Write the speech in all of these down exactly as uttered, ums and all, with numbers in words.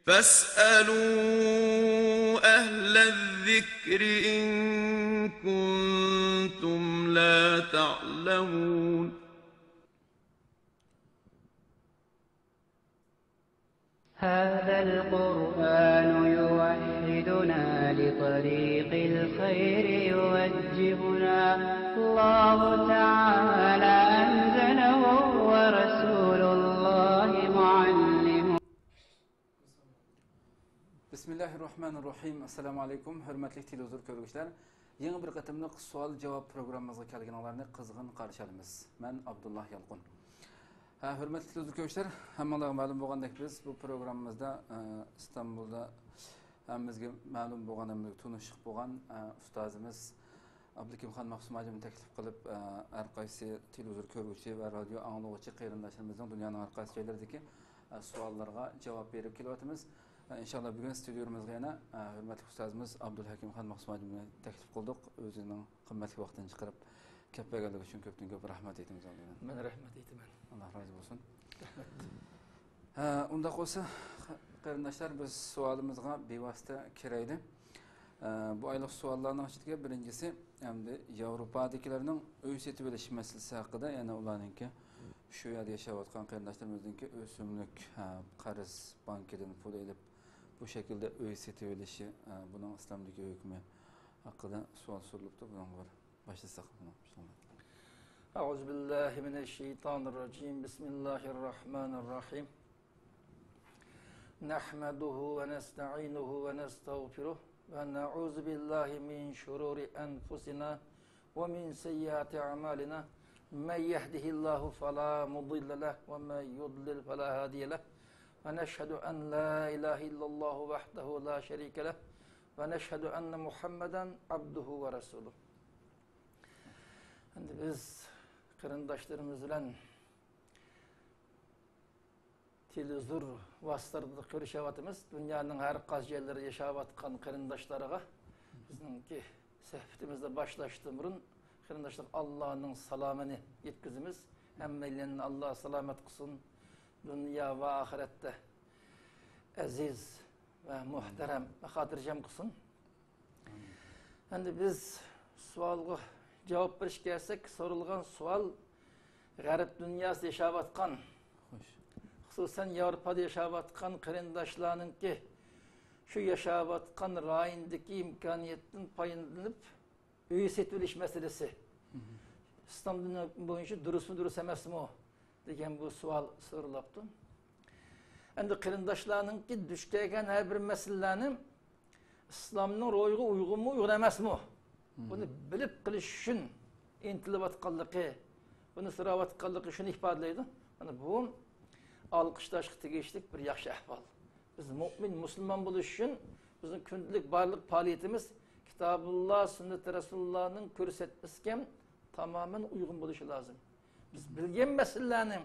فاسألوا أهل الذكر إن كنتم لا تعلمون. هذا القرآن يوحدنا لطريق الخير يوجهنا. الله تعالى أنزله ورسول الله معلمه. بىسمىللاھىررەھمانىررەھىم. ئەسسالامۇ ئەلەيكۇم، ھۆرمەتلىك تېلېۋىزور كۆرگۈچىلەر. يېڭى بىر قېتىملىق سوئال جاۋاب پروگراممىمىزغا كەلگىنىڭلارنى قىزغىن قارشى ئالىمىز. مەن ئابدۇللا يالقۇن. ھە، ھۆرمەتلىك تېلېۋىزور كۆرگۈچىلەر، ھەممىڭلارغا مەلۇم بولغاندەك، بىز بۇ پروگراممىمىزدا، ئە، ئىستانبۇلدا ھەممىمىزگە مەلۇم بولغان، ھەممىمىزگە تونۇشلۇق بولغان، ئە، ئۇستازىمىز ئابلىكىمخان مەخسۇم ھاجىمنى تەكلىپ قىلىپ، ئە، ھەر قايسى تېلېۋىزور كۆرگۈچى ۋە رادىيو ئاڭلىغۇچى قېرىنداشلىرىمىزنىڭ دۇنيانىڭ ھەر قايسى جايلىرىدىكى، ئە، سوئاللىرىغا جاۋاب بېرىپ كېلىۋاتىمىز. ئە، ئىنشاللا بۈگۈن ستۇدىيەمىزگە يەنە، ئە، ھۆرمەتلىك ئۇستازىمىز ئابدۇلھەكىمخان مەخسۇم ھاجىمنى تەكلىپ قىلدۇق. ئۆزىنىڭ قىممەتلىك ۋاقتىنى چىقىرىپ كېلىپ بەرگەنلىكى ئۈچۈن كۆپتىن كۆپ رەھمەت ئېيتىمىز ئالدىدا. مەن رەھمەت ئېيتىمەن. ئاللا رازى بولسۇن. رەھمەت. ھە، ئۇنداق بولسا، قېرىنداشلار، بىز سوئالىمىزغا بىۋاسىتە كىرەيلى. ھە، بۇ ئايلىق سوئاللارنىڭ ئىچىدىكى بىرىنچىسى، ئەمدى ياۋروپادىكىلەرنىڭ ئۆي سېتىۋېلىش مەسىلىسى ھەققىدە، يەنە ئۇلارنىڭكى شۇ يەردە ياشاۋاتقان قېرىنداشلىرىمىزنىڭكى ئۆسۈملۈك، ھە، قەرز، بانكىدىن پۇل ئېلىپ، بۇ شەكىلدە ئۆي سېتىۋېلىشى، ھە، بۇنىڭ ئىسلامدىكى ھۆكمى ھەققىدە سوئال سورىلىپتۇ. بۇنىڭغا بىر باشلىساق، بۇنى. بىسمىللا. أعوذ بالله من الشيطان الرجيم. بسم الله الرحمن الرحيم. نحمده ونستعينه ونستغفره ونعوذ بالله من شرور أنفسنا ومن سيئات أعمالنا. من يهده الله فلا مضل له ومن يضلل فلا هادي له. ونشهد أن لا إله إلا الله وحده لا شريك له. ونشهد أن محمدا عبده ورسوله. Endi biz قېرىنداشلىرىمىز بىلەن تېلېۋىزور ۋاسىتىلىرىدا كۆرۈشۈۋاتىمىز. دۇنيانىڭ ھەر قايسى جايلىرىدا ياشاۋاتقان قېرىنداشلارغا بىزنىڭكى سۆھبىتىمىزنى باشلاشتىن بۇرۇن قېرىنداشلارغا ئاللانىڭ سالامىنى يەتكۈزىمىز. ھەممەيلەننى ئاللا سالامەت قىلسۇن. دۇنيا ۋە ئاخىرەتتە ئەزىز ۋە مۇھتەرەم ۋە خاتىرجەم قىلسۇن. ئەمدى بىز سوئالغا جاۋاب بېرىشكە كەلسەك، سورالغان سوئال غەرب دۇنياسىدا ياشاۋاتقان، خوش، خۇسۇسەن ياۋروپادا ياشاۋاتقان قېرىنداشلارنىڭكى شۇ ياشاۋاتقان رايوندىكى ئىمكانىيەتتىن پايدىلىنىپ ئۆي سېتىۋېلىش مەسىلىسى. مم. ئىسلام دىنى بويىچە دۇرۇسمۇ، دۇرۇس ئەمەسمۇ دېگەن بۇ سوئال سورىلاپتۇ. ئەمدى قېرىنداشلارنىڭكى دۇچ كەلگەن ھەر بىر مەسىلىلەرنى ئىسلامنىڭ روھىغا ئۇيغۇنمۇ، ئۇيغۇن ئەمەسمۇ؟ مم. بۇنى بىلىپ قېلىش ئۈچۈن ئىنتىلىۋاتقانلىقى، بۇنى سوراۋاتقانلىقى شۇنى ئىپادىلەيدۇ. مانا بۇ ئالقىشلاشقا تېگىشلىك بىر ياخشى ئەھۋال. بىز مۆمىن، مۇسۇلمان بولۇش ئۈچۈن بىزنىڭ كۈندىلىك بارلىق پائالىيىتىمىز كىتابۇللا، سۈننىتى رەسۇلۇللانىڭ كۆرسەتمىسىگە تامامەن ئۇيغۇن بولۇشى لازىم. بىز بىلگەن مەسىلىلەرنى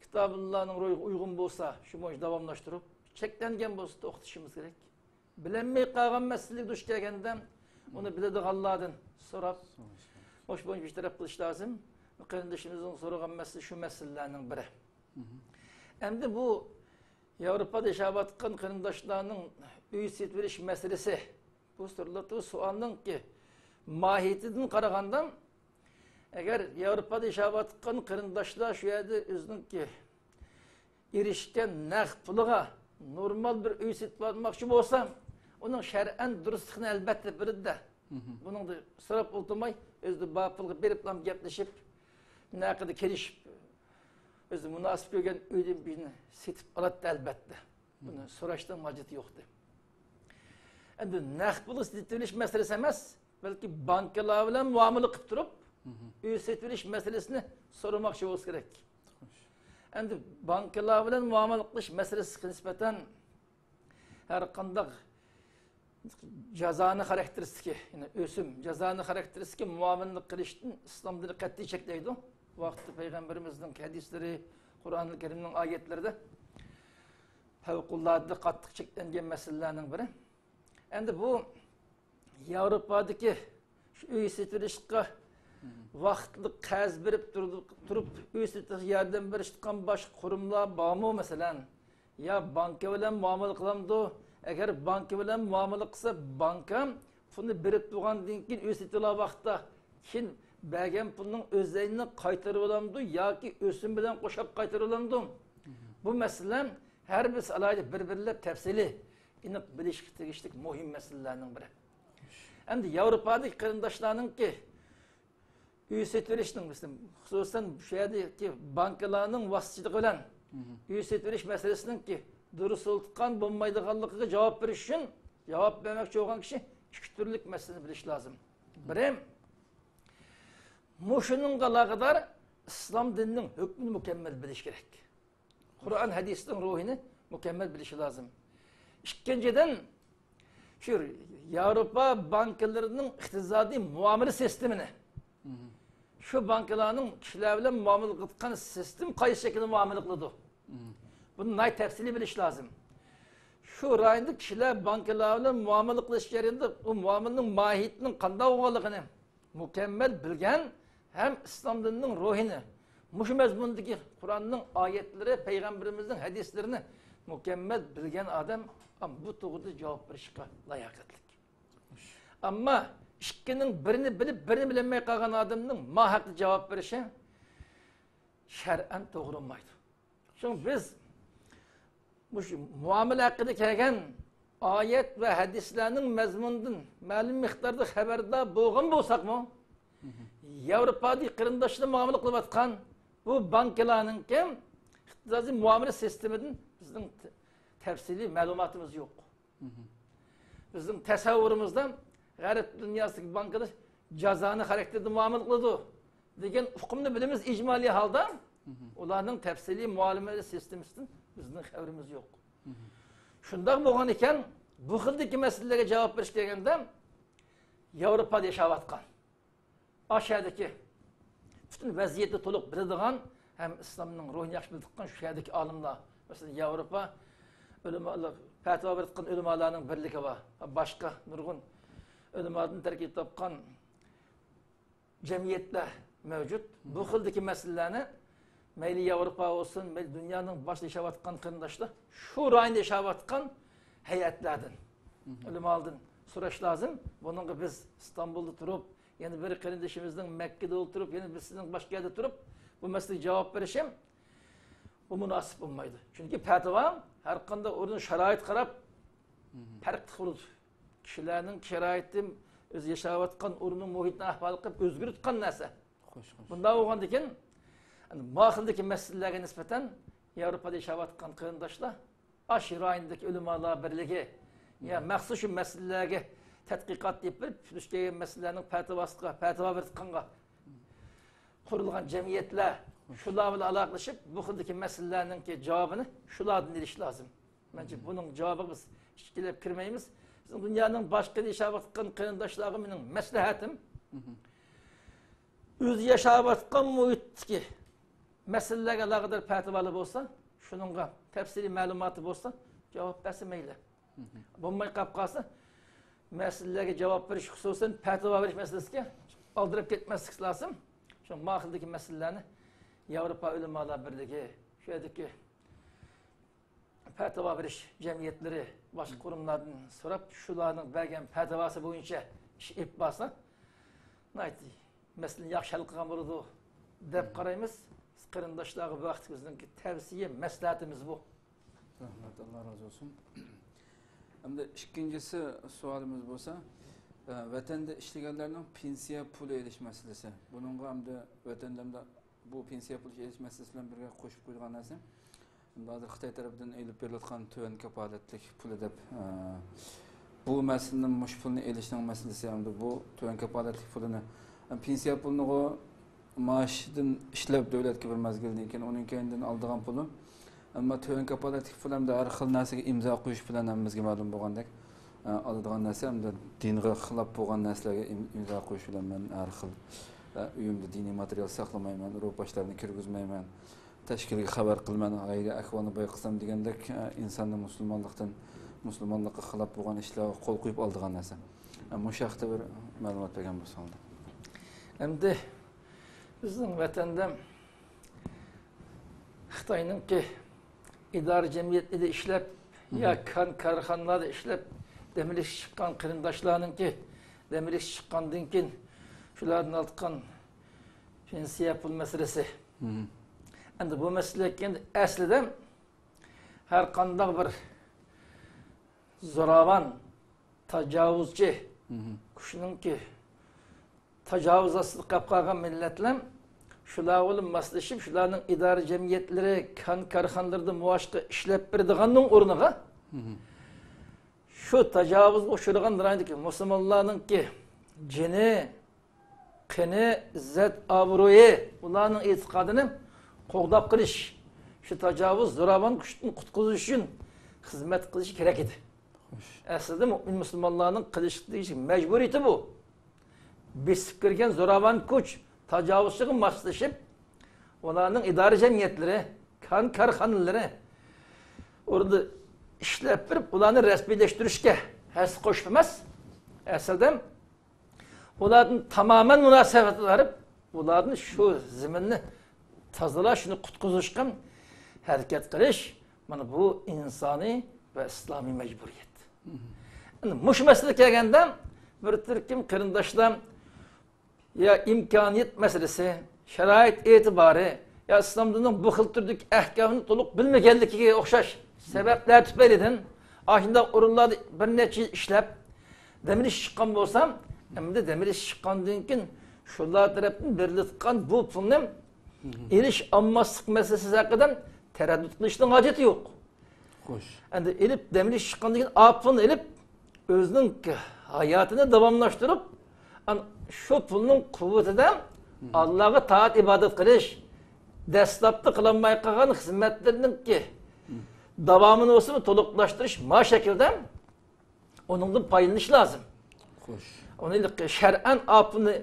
كىتابۇللانىڭ روھىغا ئۇيغۇن بولسا، شۇ بويىچە داۋاملاشتۇرۇپ، چەكلەنگەن بولسا توختىتىشىمىز كېرەك. بىلەلمەي قالغان مەسىلىگە دۇچ كەلگەندە، ئۇنى بىلىدىغانلاردىن سوراپ، مۇشۇ بويىچە بىر تەرەپ قىلىش لازىم. قېرىندىشىمىزنىڭ سورىغان مەسىلىسى شۇ مەسىلىلەرنىڭ بىرى. مم. ئەمدى بۇ ياۋروپادا ياشاۋاتقان قېرىنداشلارنىڭ ئۆي سېتىۋېلىش مەسىلىسى، بۇ سورىلىدۇ. سوئالنىڭكى ماھىيىتىدىن قارىغاندا، ئەگەر ياۋروپادا ياشاۋاتقان قېرىنداشلار شۇ يەردە ئۆزىنىڭكى ئېرىشكەن نەق پۇلىغا نورمال بىر ئۆي سېتىپ ئالماقچى بولسا، ئۇنىڭ شەرئەن دۇرۇسلۇقىنى ئەلۋەتتە بىلىدۇ-دە. مم. بۇنىڭدا سوراپ ئولتۇرماي، ئۆزىدە بار پۇلغا بېرىپلا گەپلىشىپ، نەقىدە كېلىشىپ، ئۆزى مۇناسىپ كۆرگەن ئۆيدىن بىرنى سېتىپ ئالاتتى، ئەلۋەتتە. بۇنى سوراشنىڭ ھاجىتى يوقتى. ئەمدى نەق پۇل سېتىۋېلىش مەسىلىسى ئەمەس، بەلكى بانكىلار بىلەن مۇئامىلە قىلىپ تۇرۇپ، مم، ئۆي سېتىۋېلىش مەسىلىسىنى سورىماقچى بولسا كېرەك. خوش. ئەمدى بانكىلار بىلەن مۇئامىلە قىلىش مەسىلىسىگە نىسبەتەن ھەر قانداق جازانە خاراكتېرىستىكى، يەنى ئۆسۈم، جازانە خاراكتېرىستىكى مۇئامىلىنى قىلىشتىن ئىسلام دىنى قەتئىي چەكلەيدۇ. بۇ ھەقتە پەيغەمبىرىمىزنىڭ ھەدىسلىرى، قۇرئانى كەرىمنىڭ ئايەتلىرىدە پەۋقۇلئاددە قاتتىق چەكلەنگەن مەسىلىلەرنىڭ بىرى. ئەمدى بۇ ياۋروپادىكى شۇ ئۆي سېتىۋېلىشقا، مم، ۋاقىتلىق قەرز بېرىپ تۇرۇپ، تۇرۇپ ئۆي سېتىشقا ياردەم بېرىشتىن باشقا قۇرۇملار بارمۇ؟ مەسىلەن، يا بانكا بىلەن مۇئامىلە قىلامدۇ؟ ئەگەر بانكا بىلەن مۇئامىلە قىلسا، بانكا پۇلنى بېرىپ تۇرغاندىن كېيىن ئۆي سېتىۋالغان ۋاقىتتا، كېيىن بەرگەن پۇلنىڭ ئۆزەينىنى قايتۇرۇۋالامدۇ ياكى ئۆسۈم بىلەن قوشاپ قايتۇرۇۋالامدۇ؟ بۇ مەسىلە ھەر بىرسى ئالاھىدە بىر-بىرلەپ تەپسىلىي ئېنىق بىلىشكە تېگىشلىك مۇھىم مەسىلىلەرنىڭ بىرى. ئەمدى ياۋروپادىكى قېرىنداشلارنىڭكى ئۆي سېتىۋېلىشنىڭ، مەسىلەن، خۇسۇسەن شۇ يەردىكى بانكىلارنىڭ ۋاسىتىچىلىقى بىلەن ئۆي سېتىۋېلىش مەسىلىسىنىڭكى دۇرۇس تۇتقان بولمايدىغانلىقىغا جاۋاب بېرىش ئۈچۈن، جاۋاب بەرمەكچى بولغان كىشى ئىككى تۈرلۈك مەسىلىنى بىلىش لازىم. بىرى، مۇشۇنىڭغا ئالاقىدار ئىسلام دىنىنىڭ ھۆكمىنى مۇكەممەل بىلىش كېرەك. قۇرئان ھەدىسنىڭ روھىنى مۇكەممەل بىلىشى لازىم. ئىككىنچىدىن، شۇ ياۋروپا بانكىلىرىنىڭ ئىقتىسادىي مۇئامىلە سىستېمىنى، شۇ بانكىلارنىڭ كىشىلەر بىلەن مۇئامىلە قىلىدىغان سىستېما قايسى شەكىلدە مۇئامىلە قىلىدۇ؟ بۇنى ناھايىتى تەپسىلىي بىلىش لازىم. شۇ رايوندا كىشىلەر بانكىلار بىلەن مۇئامىلە قىلىش جەريانىدا ئۇ مۇئامىلىنىڭ ماھىيىتىنىڭ قانداق بولغانلىقىنى، مۇكەممەل بىلگەن ھەم ئىسلام دىنىنىڭ روھىنى، مۇشۇ مەزمۇندىكى قۇرئاننىڭ ئايەتلىرى، پەيغەمبىرىمىزنىڭ ھەدىسلىرىنى مۇكەممەل بىلگەن ئادەم بۇ توغرىدا جاۋاب بېرىشقا لاياقەتلىك. ئەمما ئىككىنىڭ بىرىنى بىلىپ، بىرىنى بىلەلمەي قالغان ئادەمنىڭ ما ھەقتە جاۋاب بېرىشى شەرئەن توغرا بولمايدۇ. شۇڭا بىز مۇشۇ مۇئامىلە ھەققىدە كەلگەن ئايەت ۋە ھەدىسلەرنىڭ مەزمۇنىدىن مەلۇم مىقداردا خەۋەردار بولغان بولساقمۇ، ياۋروپادىكى قېرىنداشلار مۇئامىلە قىلىۋاتقان بۇ بانكىلارنىڭكى ئىقتىسادىي مۇئامىلە سىستېمىدىن بىزنىڭ ت-، تەپسىلىي مەلۇماتىمىز يوق. بىزنىڭ تەسەۋۋۇرىمىزدا غەرب دۇنياسىدىكى بانكىلار جازانە خاراكتېردا مۇئامىلە قىلىدۇ دېگەن ئۇقۇمنى بىلىمىز ئىجمالىي ھالدا، ئۇلارنىڭ تەپسىلىي مۇئامىلە سىستېمىسىدىن بىزنىڭ خەۋىرىمىز يوق. شۇنداق بولغان ئىكەن، بۇ خىلدىكى مەسىلىلەرگە جاۋاب بېرىش دېگەندە، ياۋروپادا ياشاۋاتقان، ئاشۇ يەردىكى پۈتۈن ۋەزىيەتنى تولۇق بىلىدىغان ھەم ئىسلامنىڭ روھىنى ياخشى بىلىدىغان شۇ يەردىكى ئالىملار، مەسىلەن، ياۋروپا ئۆلىمالار، پەتىۋا بېرىدىغان ئۆلىمالارنىڭ بىرلىكى بار، باشقا نۇرغۇن ئۆلىمادىن تەركىب تاپقان جەمئىيەتلەر مەۋجۇت. بۇ خىلدىكى مەسىلىلەرنى مەيلى ياۋروپا بولسۇن، مەيلى دۇنيانىڭ باشقا ياشاۋاتقان قېرىنداشلار، شۇ رايوندا ياشاۋاتقان ھەيئەتلەردىن، ئۆلىمالاردىن سوراش لازىم. بۇنىڭغا بىز ئىستانبۇلدا تۇرۇپ، يەنە بىر قېرىندىشىمىزنىڭ مەككىدە ئولتۇرۇپ، يەنە بىرسىنىڭ باشقا يەردە تۇرۇپ، بۇ مەسىلىگە جاۋاب بېرىشىم بۇ مۇناسىپ بولمايدۇ. چۈنكى پەتىۋا ھەر قانداق ئورۇن، شارائىتقا قاراپ پەرقلىق بولىدۇ. كىشىلەرنىڭ شارائىتى، ئۆزى ياشاۋاتقان ئورنىنىڭ مۇھىتىنىڭ ئەھۋالى قىلىپ ئۆزگىرىدىغان نەرسە. خوش، خوش. بۇنداق بولغاندىكىن، ما خىلدىكى مەسىلىلەرگە نىسبەتەن ياۋروپادا ياشاۋاتقان قېرىنداشلار ئاشۇ رايوندىكى ئۆلىمالار بىرلىكى، يا مەخسۇس شۇ مەسىلىلەرگە تەتقىقات ئېلىپ بېرىپ، دۇچ كەلگەن مەسىلىلەرنىڭ پەتىۋاسىغا، پەتىۋا بېرىدىغانغا قۇرۇلغان جەمئىيەتلەر، شۇلار بىلەن ئالاقىلىشىپ، بۇ خىلدىكى مەسىلىلەرنىڭكى جاۋابىنى شۇلاردىن ئېلىش لازىم. مەنچە بۇنىڭ جاۋابىغا بىز ئىچكىرىلەپ كىرمەيمىز. بىزنىڭ دۇنيانىڭ باشقا ياشاۋاتقان قېرىنداشلارغا مېنىڭ مەسلىھەتىم، ئۆزى ياشاۋاتقان مۇھىتتىكى مەسىلىلەرگە ئالاقىدار پەتىۋالار بولسا، شۇنىڭغا تەپسىلىي مەلۇماتى بولسا، جاۋاب بەرسە مەيلى. بولماي قاپ قالسا، مەسىلىلەرگە جاۋاب بېرىش، خۇسۇسەن پەتىۋا بېرىش مەسىلىسىگە ئالدىراپ كەتمەسلىك لازىم. شۇ ما خىلدىكى مەسىلىلەرنى ياۋروپا ئۆلىمالار بىرلىكى، شۇ يەردىكى پەتىۋا بېرىش جەمئىيەتلىرى، باشقا قۇرۇملاردىن سوراپ، شۇلارنىڭ بەرگەن پەتىۋاسى بويىچە ئىش ئېلىپ بارسا، ناھايىتى مەسىلىنى ياخشى ھەل قىلغان بولىدۇ دەپ قارايمىز. بىز قېرىنداشلارغا بۇ ھەقتە بىزنىڭكى تەۋسىيە، مەسلىھەتىمىز بۇ. رەھمەت، ئاللا رازى بولسۇن. ئەمدى ئىككىنچىسى سوئالىمىز بولسا، ئە، ۋەتەندە ئىشلىگەنلەرنىڭ پېنسىيە پۇلى ئېلىش مەسىلىسى. بۇنىڭغا ئەمدى ۋەتەندە ئەمدى بۇ پېنسىيە پۇلى ئېلىش مەسىلىسى بىلەن بىرگە قوشۇپ قويىدىغان نەرسە، ئەمدى ھازىر خىتاي تەرىپىدىن ئېلىپ بېرىلىۋاتقان تۆۋەن كاپالەتلىك پۇلى دەپ، ئە، بۇ مەسىلىنىڭ، مۇشۇ پۇلنى ئېلىشنىڭ مەسىلىسى، ئەمدى بۇ تۆۋەن كاپالەتلىك پۇلىنى، ئەم، پېنسىيە پۇلىنىغۇ مائاشىدىن ئىشلەپ دۆلەتكە بىر مەزگىلدىن كېيىن، ئۇنىڭ كەينىدىن ئالىدىغان پۇلى. ئەمما تۆۋەن كاپالەتلىك پۇل ئەمدى ھەر خىل نەرسىگە ئىمزا قويۇش بىلەن ھەممىمىزگە مەلۇم بولغاندەك، ئە، ئالىدىغان نەرسە ئەمدى دىنغا خىلاپ بولغان نەرسىلەرگە ئىم-، ئىمزا قويۇش بىلەن مەن ھەر خىل، ئە، ئۆيۈمدە دىنىي ماتېرىيال ساقلىمايمەن، روپاشلارنى كىرگۈزمەيمەن، تەشكىلگە خەۋەر قىلىمەن، غەيرىي ئەھۋالنى بايقىسام دېگەندەك، ئە، ئىنساننى مۇسۇلمانلىقتىن، مۇسۇلمانلىققا خىلاپ بولغان ئىشلارغا قول قويۇپ ئالىدىغان نەرسە. ئە، مۇشۇ ھەقتە بىر مەلۇمات بەرگەن بولساڭلار. ئەمدى بىزنىڭ ۋەتەندە خىتاينىڭكى ئىدارە جەمئىيەتلىرىدە ئىشلەپ، يا كان كارخانىلاردا ئىشلەپ، دەم ئېلىشقا چىققان قېرىنداشلارنىڭكى، دەم ئېلىشقا چىققاندىن كېيىن شۇلاردىن ئالىدىغان پېنسىيە پۇل مەسىلىسى. ئەمدى بۇ مەسىلىگە كەلگەندە، ئەسلىدە ھەر قانداق بىر زوراۋان، تاجاۋۇزچى كۈچنىڭكى تاجاۋۇز ئاستىدا قېلىپ قالغان مىللەتلەر شۇلار بىلەن ماسلىشىپ، شۇلارنىڭ ئىدارە جەمئىيەتلىرى، كان كارخانىلىرىدا مۇۋاپىق ئىشلەپ بېرىدىغاننىڭ ئورنىغا، شۇ تاجاۋۇزغا ئۇچرىغان رايوندىكى مۇسۇلمانلارنىڭكى جېنى، قېنى، ئىززەت، ئابرۇيى، ئۇلارنىڭ ئېتىقادىنى قوغداپ قېلىش، شۇ تاجاۋۇز، زوراۋان كۈچتىن قۇتقۇزۇش ئۈچۈن خىزمەت قىلىشى كېرەك ئىدى. ئەسلىدە مۆمىن مۇسۇلمانلارنىڭ قىلىشقا تېگىشلىك مەجبۇرىيىتى بۇ. بېسىپ كىرگەن زوراۋان كۈچ تاجاۋۇزچىغا ماسلىشىپ، ئۇلارنىڭ ئىدارە جەمئىيەتلىرى، كان كارخانىلىرى ئورنىدا ئىشلەپ بېرىپ، ئۇلارنى رەسمىيلەشتۈرۈشكە ھەسسە قوشۇپ ئەمەس، ئەسلىدە ئۇلاردىن تامامەن مۇناسىۋەت ئايرىپ، ئۇلاردىن شۇ زېمىننى تازىلاش، شۇنى قۇتقۇزۇشقا ھەرىكەت قىلىش، مانا بۇ ئىنسانىي ۋە ئىسلامىي مەجبۇرىيەت. ئەمدى مۇشۇ مەسىلىگە كەلگەندە، بىر تۈركۈم قېرىنداشلار يا ئىمكانىيەت مەسىلىسى، شارائىت ئېتىبارى، يا ئىسلام دىنىنىڭ بۇ خىل تۈردىكى ئەھكامىنى تولۇق بىلمىگەنلىكىگە ئوخشاش سەۋەبلەر تۈپەيلىدىن، ئاشۇنداق ئورۇنلاردا بىر نەچچە يىل ئىشلەپ، دەم ئېلىش چىققان بولسام، ئەمدى دەم ئېلىش چىققاندىن كېيىن شۇلار تەرەپتىن بېرىلىدىغان بۇ پۇلنى ئېلىش ئالماسلىق مەسىلىسى ھەققىدە تەرەددۇت قىلىشنىڭ ھاجىتى يوق. خوش. ئەمدى ئېلىپ، دەم ئېلىش چىققاندىن كېيىن ئاپىنى ئېلىپ، ئۆزىنىڭ ھاياتىنى داۋاملاشتۇرۇپ، ئان-، شۇ پۇلنىڭ قۇۋۋىتىدە ئاللاغا تائەت ئىبادەت قىلىش، دەسلەپتە قىلالماي قالغان خىزمەتلىرىنىڭكى داۋامىنى بولسىمۇ تولۇقلاشتۇرۇش، ما شەكىلدە ئۇنىڭدىن پايدىلىنىش لازىم. خوش. ئۇنى شەرئەن ئاپىنى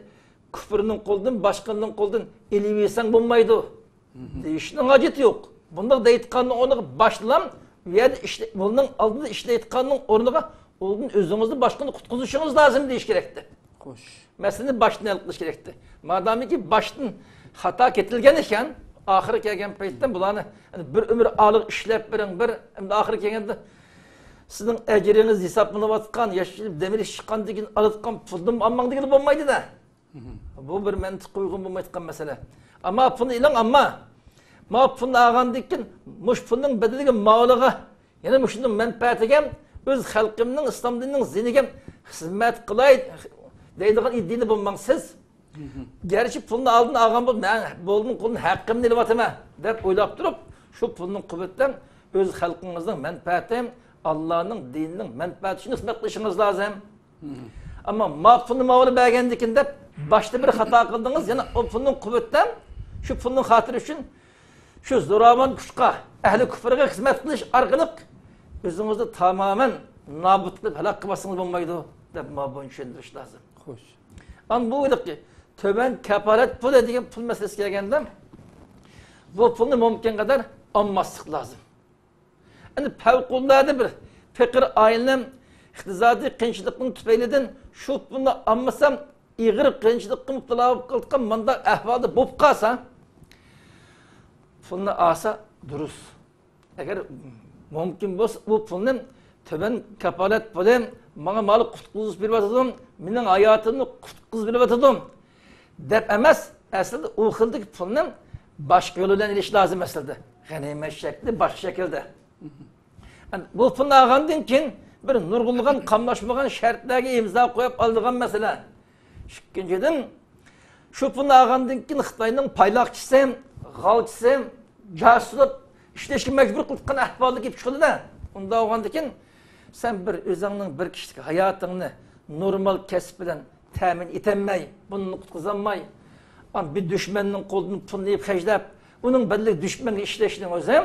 كۇفرنىڭ قولىدىن، باشقىنىڭ قولىدىن ئېلىۋەرسەڭ بولمايدۇ دېيىشنىڭ ھاجىتى يوق. بۇنداق دەيدىغاننىڭ ئورنىغا باشتىلا، بۇ يەردە ئىشلە-، بۇنىڭ ئالدىدا ئىشلەيدىغاننىڭ ئورنىغا ئالدىن ئۆزىڭىزنى باشقىنى قۇتقۇزۇشىڭىز لازىم دېيىش كېرەكتى. خوش. مەسىلىنى باشتىن ھەل قىلىش كېرەكتى. مادامىكى باشتىن خاتا كېتىلگەن ئىكەن، ئاخىرى كەلگەن پەيتتە بۇلارنى، يەنى بىر ئۆمۈر ئالىغا ئىشلەپ بېرىڭ، بىر، ئەمدى ئاخىرى كەلگەندە سىزنىڭ ئەجرىڭىز ھېسابلىنىۋاتقان، ياكى دەم ئېلىش چىققاندىن كېيىن ئالىدىغان پۇلدىن ئالماڭ دېگىلى بولمايدۇ-دە. بۇ بىر مەنتىققە ئۇيغۇن بولمايدىغان مەسىلە. ئەمما پۇلنى ئېلىڭ، ئەمما ما پۇلنى ئالغاندىن كېيىن مۇشۇ پۇلنىڭ بەدىلىگە مالىغا، يەنە مۇشۇنىڭ مەنپەئەتىگە، ئۆز خەلقىمنىڭ، ئىسلام دىنىنىڭ زىيىنىگە خىزمەت قىلاي دەيدىغان ئىدىيىدە بولماڭ سىز. گەرچە پۇلنى ئالدىن ئالغان بولۇپ، مەن بولدىم قۇلدىن ھەققىمنى ئېلىۋاتىمەن دەپ ئويلاپ تۇرۇپ، شۇ پۇلنىڭ قۇۋۋىتىدە ئۆز خەلقىڭىزنىڭ مەنپەئەتى، ئاللانىڭ دىنىنىڭ مەنپەئەتى ئۈچۈن خىزمەت قىلىشىڭىز لازىم. ئەمما ما پۇلنى ماۋۇلا بەرگەندىكىن دەپ باشتا بىر خاتا قىلدىڭىز، يەنە ئۇ پۇلنىڭ قۇۋۋىتىدە شۇ پۇلنىڭ خاتىرى ئۈچۈن شۇ زوراۋان كۈچقا، ئەھلى كۇفرغا خىزمەت قىلىش ئارقىلىق ئۆزىڭىزنى تامامەن نابۇت قىلىپ ھالاك قىلماسىڭىز بولمايدۇ دەپ ما بۇنى چۈشەندۈرۈش لازىم. خوش. ئان بۇ ھېلىقى تۆۋەن كاپالەت پۇلى دېگەن پۇل مەسىلىسىگە كەلگەندە، بۇ پۇلنى مۇمكىن قەدەر ئالماسلىق لازىم. ئەمدى پەۋقۇلئاددە بىر پېقىر ئائىلە ئىقتىسادىي قىيىنچىلىقنىڭ تۈپەيلىدىن شۇ پۇلنى ئالمىسام، ئېغىر قىيىنچىلىققا مۇپتىلا بولۇپ قالىدىغان مانداق ئەھۋالدا بولۇپ قالسا، پۇلنى ئالسا دۇرۇس. ئەگەر مۇمكىن بولسا، ئۇ پۇلنى تۆۋەن كاپالەت پۇلى ماڭا مانا قۇتقۇزۇش بېرىۋاتىدۇ، مېنىڭ ھاياتىمنى قۇتقۇزۇپ بېرىۋاتىدۇ دەپ ئەمەس، ئەسلىدە ئۇ خىلدىكى پۇلنى باشقا يول بىلەن ئېلىش لازىم ئەسلىدە. غەنىيمەت شەكلى، باشقا شەكىلدە. بۇ پۇلنى ئالغاندىن كېيىن بىر نۇرغۇنلىغان قاملاشمىغان شەرتلەرگە ئىمزا قويۇپ ئالىدىغان مەسىلە. ئىككىنچىدىن، شۇ پۇلنى ئالغاندىن كېيىن خىتاينىڭ پايلاقچىسى، غالچىسى، جاسۇس بولۇپ ئىشلەشكە مەجبۇر قىلىدىغان ئەھۋالغا كېلىپ چىقىدۇ-دە. ئۇنداق بولغاندىن كېيىن سەن بىر ئۆزۈڭنىڭ بىر كىشىلىك ھاياتىڭنى نورمال كەسىپ بىلەن تەمىن ئېتەلمەي، بۇنى قۇتقۇزالماي، بىر دۈشمەننىڭ قولىدىن پۇلنى ئېلىپ خەجلەپ، ئۇنىڭ بەدىلىگە دۈشمەنگە ئىشلەشنىڭ ئۆزى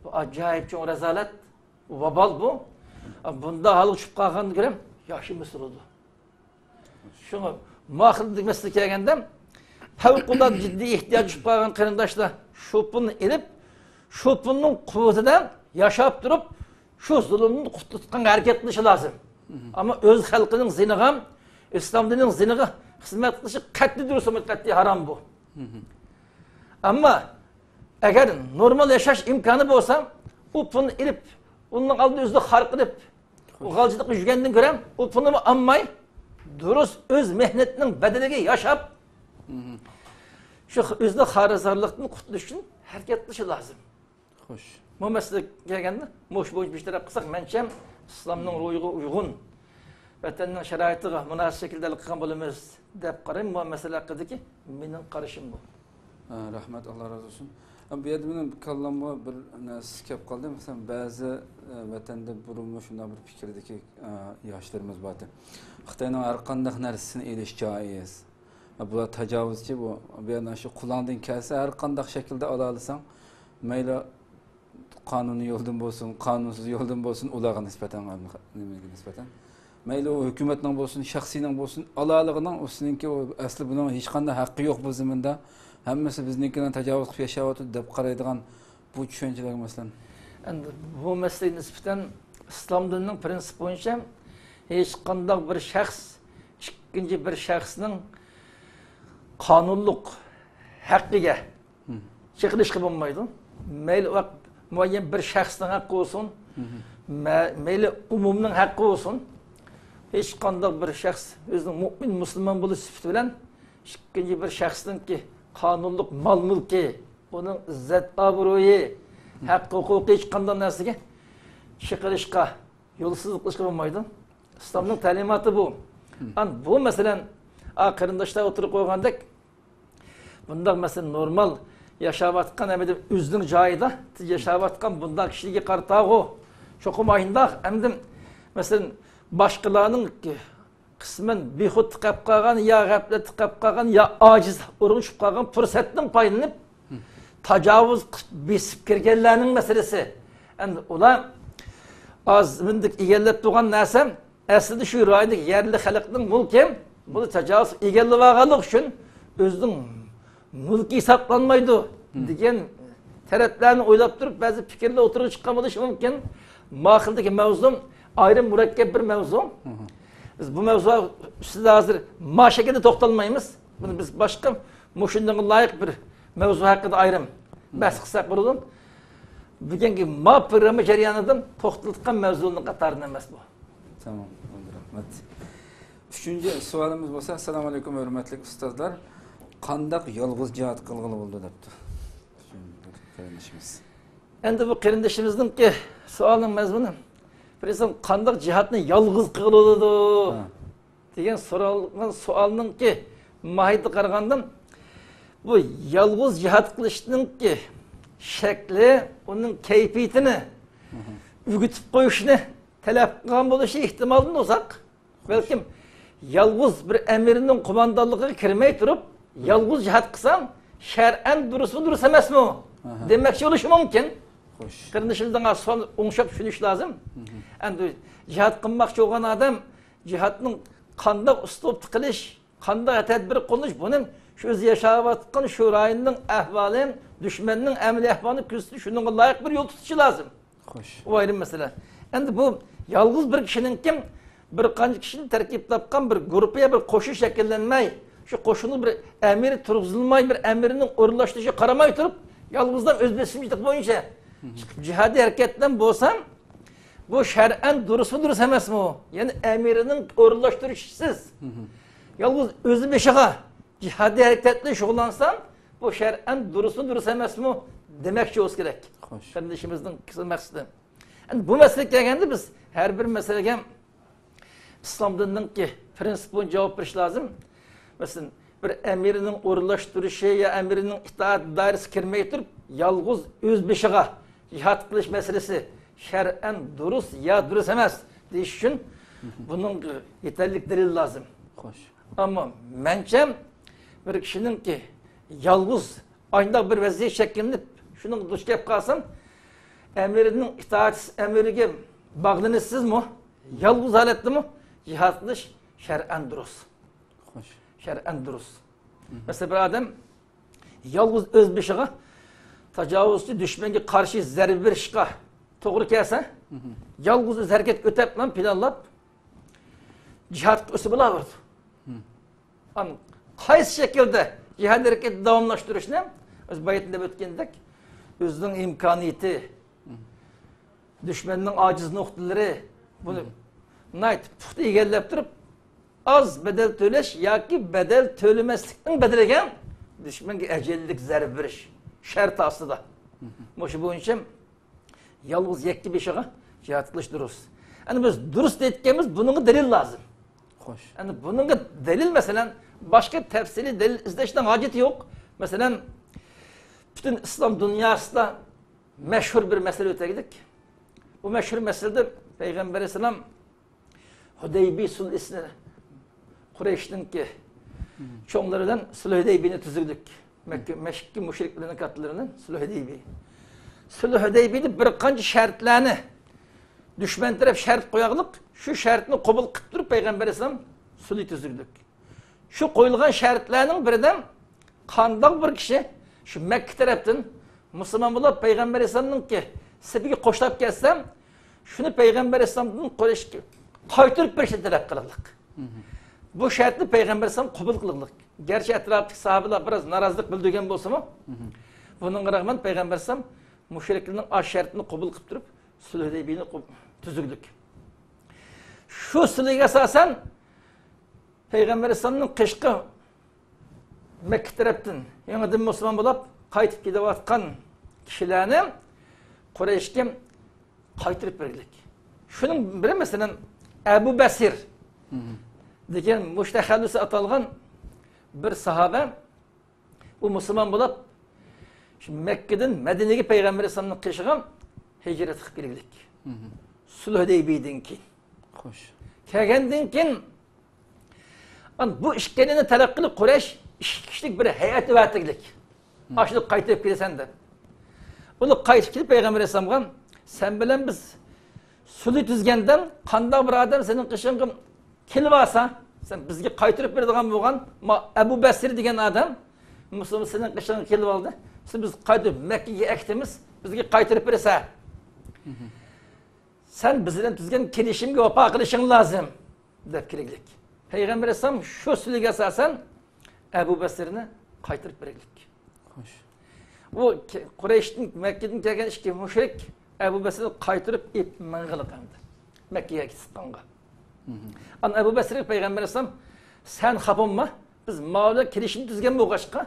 بۇ ئاجايىپ چوڭ رازالەت، ۋابال بۇ. بۇنداق ھالغا چۈشۈپ قالغاندىن كۆرە ياخشى ئەمەس بولىدۇ. شۇڭا ماخىلدىكى مەسىلىگە كەلگەندە، پەۋقۇلئاددە جىددىي ئېھتىياج چۈشۈپ قالغان قېرىنداشلار شۇ پۇلنى ئېلىپ، شۇ پۇلنىڭ قۇۋۋىتىدە ياشاپ تۇرۇپ، شۇ زۇلۇمدىن قۇتۇلۇشقا ھەرىكەت قىلىشى لازىم. ئەمما ئۆز خەلقىنىڭ زىيىنىغا، ئىسلام دىنىنىڭ زىيىنىغا خىزمەت قىلىشى قەتئىي دۇرۇس، قەتئىي ھارام بۇ. ئەمما ئەگەر نورمال ياشاش ئىمكانى بولسا، ئۇ پۇلنى ئېلىپ، ئۇنىڭ ئالدىدا ئۆزىنى خار قىلىپ، ئۇ غالجىلىققا يۈرگەندىن كۆرە، ئۇ پۇلنىمۇ ئالماي، دۇرۇس ئۆز مېھنىتىنىڭ بەدىلىگە ياشاپ، شۇ ئۆزىنى خارىزارلىقتىن قۇتۇلۇش ئۈچۈن ھەرىكەت قىلىشى لازىم. خوش. بۇ مەسىلىگە كەلگەندە، مۇشۇ بويىچە بىر تەرەپ قىلساق، مەنچەم ئىسلامنىڭ روھىغا ئۇيغۇن، ۋەتەننىڭ شارائىتىغا مۇناسىپ شەكىلدە ھەل قىلغان بولىمىز، دەپ قارايمەن. بۇ مەسىلە ھەققىدىكى مېنىڭ قارىشىم بۇ. ھە، رەھمەت، ئاللا رازى بولسۇن. بۇ يەردە مېنىڭ كاللامغا بىر نەرسە كەپ قالدى. مەسىلەن، بەزى، ئە، ۋەتەندە بۇرۇنمۇ شۇنداق بىر پىكىردىكى، ئە، ياشلىرىمىز بار ئىدى. خىتاينىڭ ھەر قانداق نەرسىسىنى ئېلىش جائىز. بۇلار تاجاۋۇزچى، بۇ، بۇ يەردە شۇ قولۇڭدىن كەلسە ھەر قانداق شەكىلدە ئالالىساڭ، مەيلى قانۇنىي يولدىن بولسۇن، قانۇنسىز يولدىن بولسۇن، ئۇلارغا نىسبەتەن، نېمىگە نىسبەتەن. مەيلى ئۇ ھۆكۈمەتنىڭ بولسۇن، شەخسىينىڭ بولسۇن، ئالالىغىنىڭ ئۇ سېنىڭكى، ئۇ ئەسلى بۇنىڭ ھېچقانداق ھەققى يوق بۇ زېمىندا. ھەممىسى بىزنىڭكىدىن تاجاۋۇز قىلىپ ياشاۋاتىدۇ دەپ قارايدىغان بۇ چۈشەنچىلەرگە مەسىلەن. ئەمدى بۇ مەسىلىگە نىسبەتەن ئىسلام دىنىنىڭ پرىنسىپى بويىچە ھېچقانداق بىر شەخس ئىككىنچى بىر شەخسنىڭ قانۇنلۇق ھەققىگە چېقىلىشقا بولمايدۇ. مەيلى ئۇ ھەق مۇئەييەن بىر شەخسنىڭ ھەققى بولسۇن، مە-، مەيلى ئومۇمنىڭ ھەققى بولسۇن، ھېچقانداق بىر شەخس ئۆزىنىڭ مۇئمىن مۇسۇلمان بولۇش سۈپىتى بىلەن ئىككىنچى بىر شەخسنىڭكى قانۇنلۇق مال مۈلكى، ئۇنىڭ ئىززەت ئابرۇيى، ھەق ھوقۇقى، ھېچقانداق نەرسىگە چېقىلىشقا، يولسىزلىق قىلىشقا بولمايدۇ. ئىسلامنىڭ تەلىماتى بۇ. ئان بۇ مەسىلەن، ئا، قېرىنداشلار ئوتتۇرىغا قويغاندەك، بۇنداق مەسىلەن نورمال ياشاۋاتقان، ھەمدە ئۆزىنىڭ جايىدا ياشاۋاتقان بۇنداق كىشىلەرگە قارىتاغۇ چوقۇم ئاينداق، ھەمدە مەسىلەن باشقىلارنىڭ قىسمەن بىخۇد قېلىپ قالغان يا غەپلەتتە قېلىپ قالغان يا ئاجىز ئورۇن چۈشۈپ قالغان پۇرسەتتىن پايدىلىنىپ، تاجاۋۇز قىلىپ بېسىپ كىرگەنلەرنىڭ مەسىلىسى. ئەمدى ئۇلار ئاز مۇنداق ئىگىلەپ تۇرغان نەرسە ئەسلىدە شۇ رايوندىكى يەرلىك خەلقنىڭ مۈلكى، بۇنى تاجاۋۇز ئىگىلىۋالغانلىقى ئۈچۈن ئۆزىنىڭ مۈلكى ھېسابلانمايدۇ دېگەن تەرەپلەرنى ئويلاپ تۇرۇپ بەزى پىكىرلەر ئوتتۇرىغا چىققان بولۇشى مۇمكىن. ما خىلدىكى مەۋزۇ ئايرىم مۇرەككەپ بىر مەۋزۇ. بىز بۇ مەۋزۇ ئۈستىدە ھازىر ما شەكىلدە توختالمايمىز. بۇنى بىز باشقا مۇشۇنىڭغا لايىق بىر مەۋزۇ ھەققىدە ئايرىم بەھس قىلساق بولىدۇ. بۈگۈنكى ما پروگرامما جەريانىدا توختىلىدىغان مەۋزۇنىڭ قاتارىدا ئەمەس بۇ. تامام، رەھمەت. ئۈچىنچى سوئالىمىز بولسا، ئەسسالامۇ ئەلەيكۇم، ھۆرمەتلىك ئۇستازلار. قانداق يالغۇز جىھاد قىلغىلى بولىدۇ دەپتۇ. ئۈچىنچى بىر قېرىندىشىمىز. ئەمدى بۇ قېرىندىشىمىزنىڭكى سوئالنىڭ مەزمۇنى، بىر ئىنسان قانداق جىھادنى يالغۇز قىلغىلى بولىدۇ دېگەن سورالغان سوئالنىڭكى ماھىيىتىگە قارىغاندا، بۇ يالغۇز جىھاد قىلىشنىڭكى شەكلى، ئۇنىڭ كەيپىيىتىنى ئۆگىتىپ قويۇشنى تەلەپ قىلغان بولۇشى ئېھتىمالدىن ئۇزاق. بەلكىم يالغۇز بىر ئەمىرنىڭ قوماندانلىقىغا كىرمەي تۇرۇپ، يالغۇز جىھاد قىلساڭ، شەرئەن دۇرۇسمۇ، دۇرۇس ئەمەسمۇ؟ ئاھا. دېمەكچى بولۇشى مۇمكىن. خوش. قېرىندىشىمىزنىڭ سوئالىنى ئوڭشاپ چۈشىنىش لازىم. مم. ئەمدى جىھاد قىلماقچى بولغان ئادەم جىھادنىڭ قانداق ئۇسلۇبتا قىلىش، قانداق تەدبىر قوللىنىش، بۇنى شۇ ئۆزى ياشاۋاتقان شۇ رايوننىڭ ئەھۋالى، دۈشمەننىڭ ئەمەلىي ئەھۋالىنى كۆزىتىش، شۇنىڭغا لايىق بىر يول تۇتۇشى لازىم. خوش. ئۇ ئايرىم مەسىلە. ئەمدى بۇ يالغۇز بىر كىشىنىڭكى، بىر قانچە كىشىدىن تەركىب تاپقان بىر گۇرۇپپا يا بىر قوشۇن شەكىللەنمەي، شۇ قوشۇنغا بىر ئەمىر تۇرغۇزۇلماي، بىر ئەمىرنىڭ ئورۇنلاشتۇرۇشىغا قارىماي تۇرۇپ، يالغۇزلا ئۆز بېسىمچىلىق بويىچە چىقىپ جىھادىي ھەرىكەتلەن بولسا، بۇ شەرئەن دۇرۇسمۇ، دۇرۇس ئەمەسمۇ؟ يەنى ئەمىرنىڭ ئورۇنلاشتۇرۇشىسىز، يالغۇز ئۆزى بېشىغا جىھادىي ھەرىكەت بىلەن شۇغۇللانسا، بۇ شەرئەن دۇرۇسمۇ، دۇرۇس ئەمەسمۇ دېمەكچى بولسا كېرەك. خوش. قېرىندىشىمىزنىڭ مەقسىتى. ئەمدى بۇ مەسىلىگە كەلگەندە، بىز ھەر بىر مەسىلىگە ئىسلام دىنىنىڭكى پرىنسىپ بويىچە جاۋاب بېرىش لازىم. مەسىلەن، بىر ئەمىرنىڭ ئورۇنلاشتۇرۇشى يا ئەمىرنىڭ ئىتائەت دائىرىسىگە كىرمەي تۇرۇپ، يالغۇز ئۆز بېشىغا جىھاد قىلىش مەسىلىسى شەرئەن دۇرۇس يا دۇرۇس ئەمەس دېيىش ئۈچۈن بۇنىڭ يېتەرلىك دەلىل لازىم. خوش. ئەمما مەنچە بىر كىشىنىڭكى يالغۇز ئاينداق بىر ۋەزىيەت شەكىللىنىپ، شۇنىڭغا دۇچ كەپ قالسام، ئەمىرنىڭ ئىتائەت ئەمرىگە باغلىنىشسىزمۇ، يالغۇز ھالەتتىمۇ جىھاد قىلىش شەرئەن دۇرۇس. خوش. شەرئەن دۇرۇس. مەسىلەن، بىر ئادەم يالغۇز ئۆز بېشىغا تاجاۋۇزچى دۈشمەنگە قارشى زەربە بېرىشقا توغرا كەلسە، يالغۇز ئۆزى ھەرىكەت ئۆتەپلا پىلانلاپ، جىھادقا ئۆتسە بولاۋېرىدۇ. ئان قايسى شەكىلدە جىھاد ھەرىكىتىنى داۋاملاشتۇرۇشنى، ئۆز بايىتىن دەپ ئۆتكەندەك، ئۆزىنىڭ ئىمكانىيىتى، دۈشمەننىڭ ئاجىز نۇقتىلىرى، بۇنى ناھايىتى پۇختا ئىگىلەپ تۇرۇپ، ئاز بەدەل تۆلەش ياكى بەدەل تۆلىمەسلىكنىڭ بەدىلىگە دۈشمەنگە ئەجەللىك زەربە بېرىش شەرتى ئاستىدا. مۇشۇ بويىچە يالغۇز يەككە بېشىغا جىھاد قىلىش دۇرۇس. ئەنە بىز دۇرۇس دەيدىكەنمىز، بۇنىڭغا دەلىل لازىم. خوش. ئەنە بۇنىڭغا دەلىل، مەسىلەن، باشقا تەپسىلىي دەلىل ئىزدەشنىڭ ھاجىتى يوق. مەسىلەن، پۈتۈن ئىسلام دۇنياسىدا مەشھۇر بىر مەسىلە ئۆتەيلىك. بۇ مەشھۇر مەسىلىدە پەيغەمبەر ئەلەيھىسسالام ھۇدەيبىي سۇلھىسىنى، قۇرەيشنىڭكى چوڭلىرى بىلەن سۇلھ ھۇدەيبىينى تۈزگۈدۈك. مەككە، مەككە مۇشرىكلىرىنىڭ كاتتىلىرىنى سۇلھ ھۇدەيبىي. سۇلھ ھۇدەيبىيدە بىر قانچە شەرتلەرنى دۈشمەن تەرەپ شەرت قوياغلىق، شۇ شەرتنى قوبۇل قىلىپ تۇرۇپ پەيغەمبەر ئەلەيھىسسالام سۇلھ تۈزگۈدۈك. شۇ قويۇلغان شەرتلەرنىڭ بىرىدە، قانداق بىر كىشى شۇ مەككە تەرەپتىن مۇسۇلمان بولۇپ، پەيغەمبەر ئەلەيھىسسالامنىڭكى سېپىگە قوشۇلۇپ كەتسە، شۇنى پەيغەمبەر ئەلەيھىسسالامدىن قۇرەيشكە قايتۇرۇپ بېرىشنى تەلەپ قىلىقلىق. بۇ شەرتنى پەيغەمبەر ئەلەيھىسسالام قوبۇل قىلىقلىق. گەرچە ئەتراپتىكى ساھابىلار بىراز نارازىلىق بىلدۈرگەن بولسىمۇ، بۇنىڭغا رەغمەن پەيغەمبەر ئەلەيھىسسالام مۇشرىكلارنىڭ ئاش شەرتىنى قوبۇل قىلىپ تۇرۇپ، سۇلھ ھۇدەيبىينى قوب-، تۈزۈكلۈك. شۇ سۇلھىگە ئاساسەن، پەيغەمبەر ئەلەيھىسسالامنىڭ قېشىغا مەككە تەرەپتىن يېڭىدىن مۇسۇلمان بولۇپ قايتىپ كېلىۋاتقان كىشىلەرنى قۇرەيشكە قايتۇرۇپ بەرگۈلۈك. شۇنىڭ بىرى، مەسىلەن، ئەبۇ بەسىر دېگەن مۇشۇ تەخەللۇسى ئاتالغان بىر ساھابە، ئۇ مۇسۇلمان بولۇپ، شۇ مەككىدىن مەدىنىگە پەيغەمبەر ئەلەيھىسسالامنىڭ قېشىغا ھىجرەت قىلىپ كەلگۈلۈك. سۇلھ ھۇدەيبىيىدىن كېيىن. خوش. كەلگەندىن كېيىن، ئان بۇ ئىككىلىنى تەلەپ قىلىپ، قۇرەيش ئىككى كىشىلىك بىر ھەيئەت ئەۋەتىگلىك. ئاشۇنى قايتۇرۇپ كېلىسەن دەپ. ئۇلار قايتىپ كېلىپ پەيغەمبەر ئەلەيھىسسالامغا، سەن بىلەن بىز سۇلھ تۈزگەندە، قانداق بىر ئادەم سېنىڭ قېشىڭغا كېلىۋالسا، سەن بىزگە قايتۇرۇپ بېرىدىغان بولغان، ما، ئەبۇ بەسىر دېگەن ئادەم، مۇسۇلمان سېنىڭ قېشىڭغا كېلىۋالدى. سېنى بىز قايتۇرۇپ مەككىگە ئەكىتىمىز، بىزگە قايتۇرۇپ بېرىسەن. سەن بىز بىلەن تۈزگەن كېلىشىمگە ۋاپا قىلىشىڭ لازىم، دەپ كېلىگلىك. پەيغەمبەر ئەلەيھىسسالام شۇ سۈلھىگە ئاساسەن ئەبۇ بەسىرنى قايتۇرۇپ بەرگلىك. خوش. بۇ كە-، قۇرەيشتىن، مەككىدىن كەلگەن ئىككى مۇشرىك ئەبۇ بەسىرنى قايتۇرۇپ ئېلىپ ماڭغىلىق ئەمدى. مەككىگە كېتىپ قالغان. ئان ئەبۇ بەسىرگە پەيغەمبەر ئەلەيھىسسالام، سەن خاپا بولما، بىز ماۋۇ بىلەن كېلىشىم تۈزگەن بولغاچقا،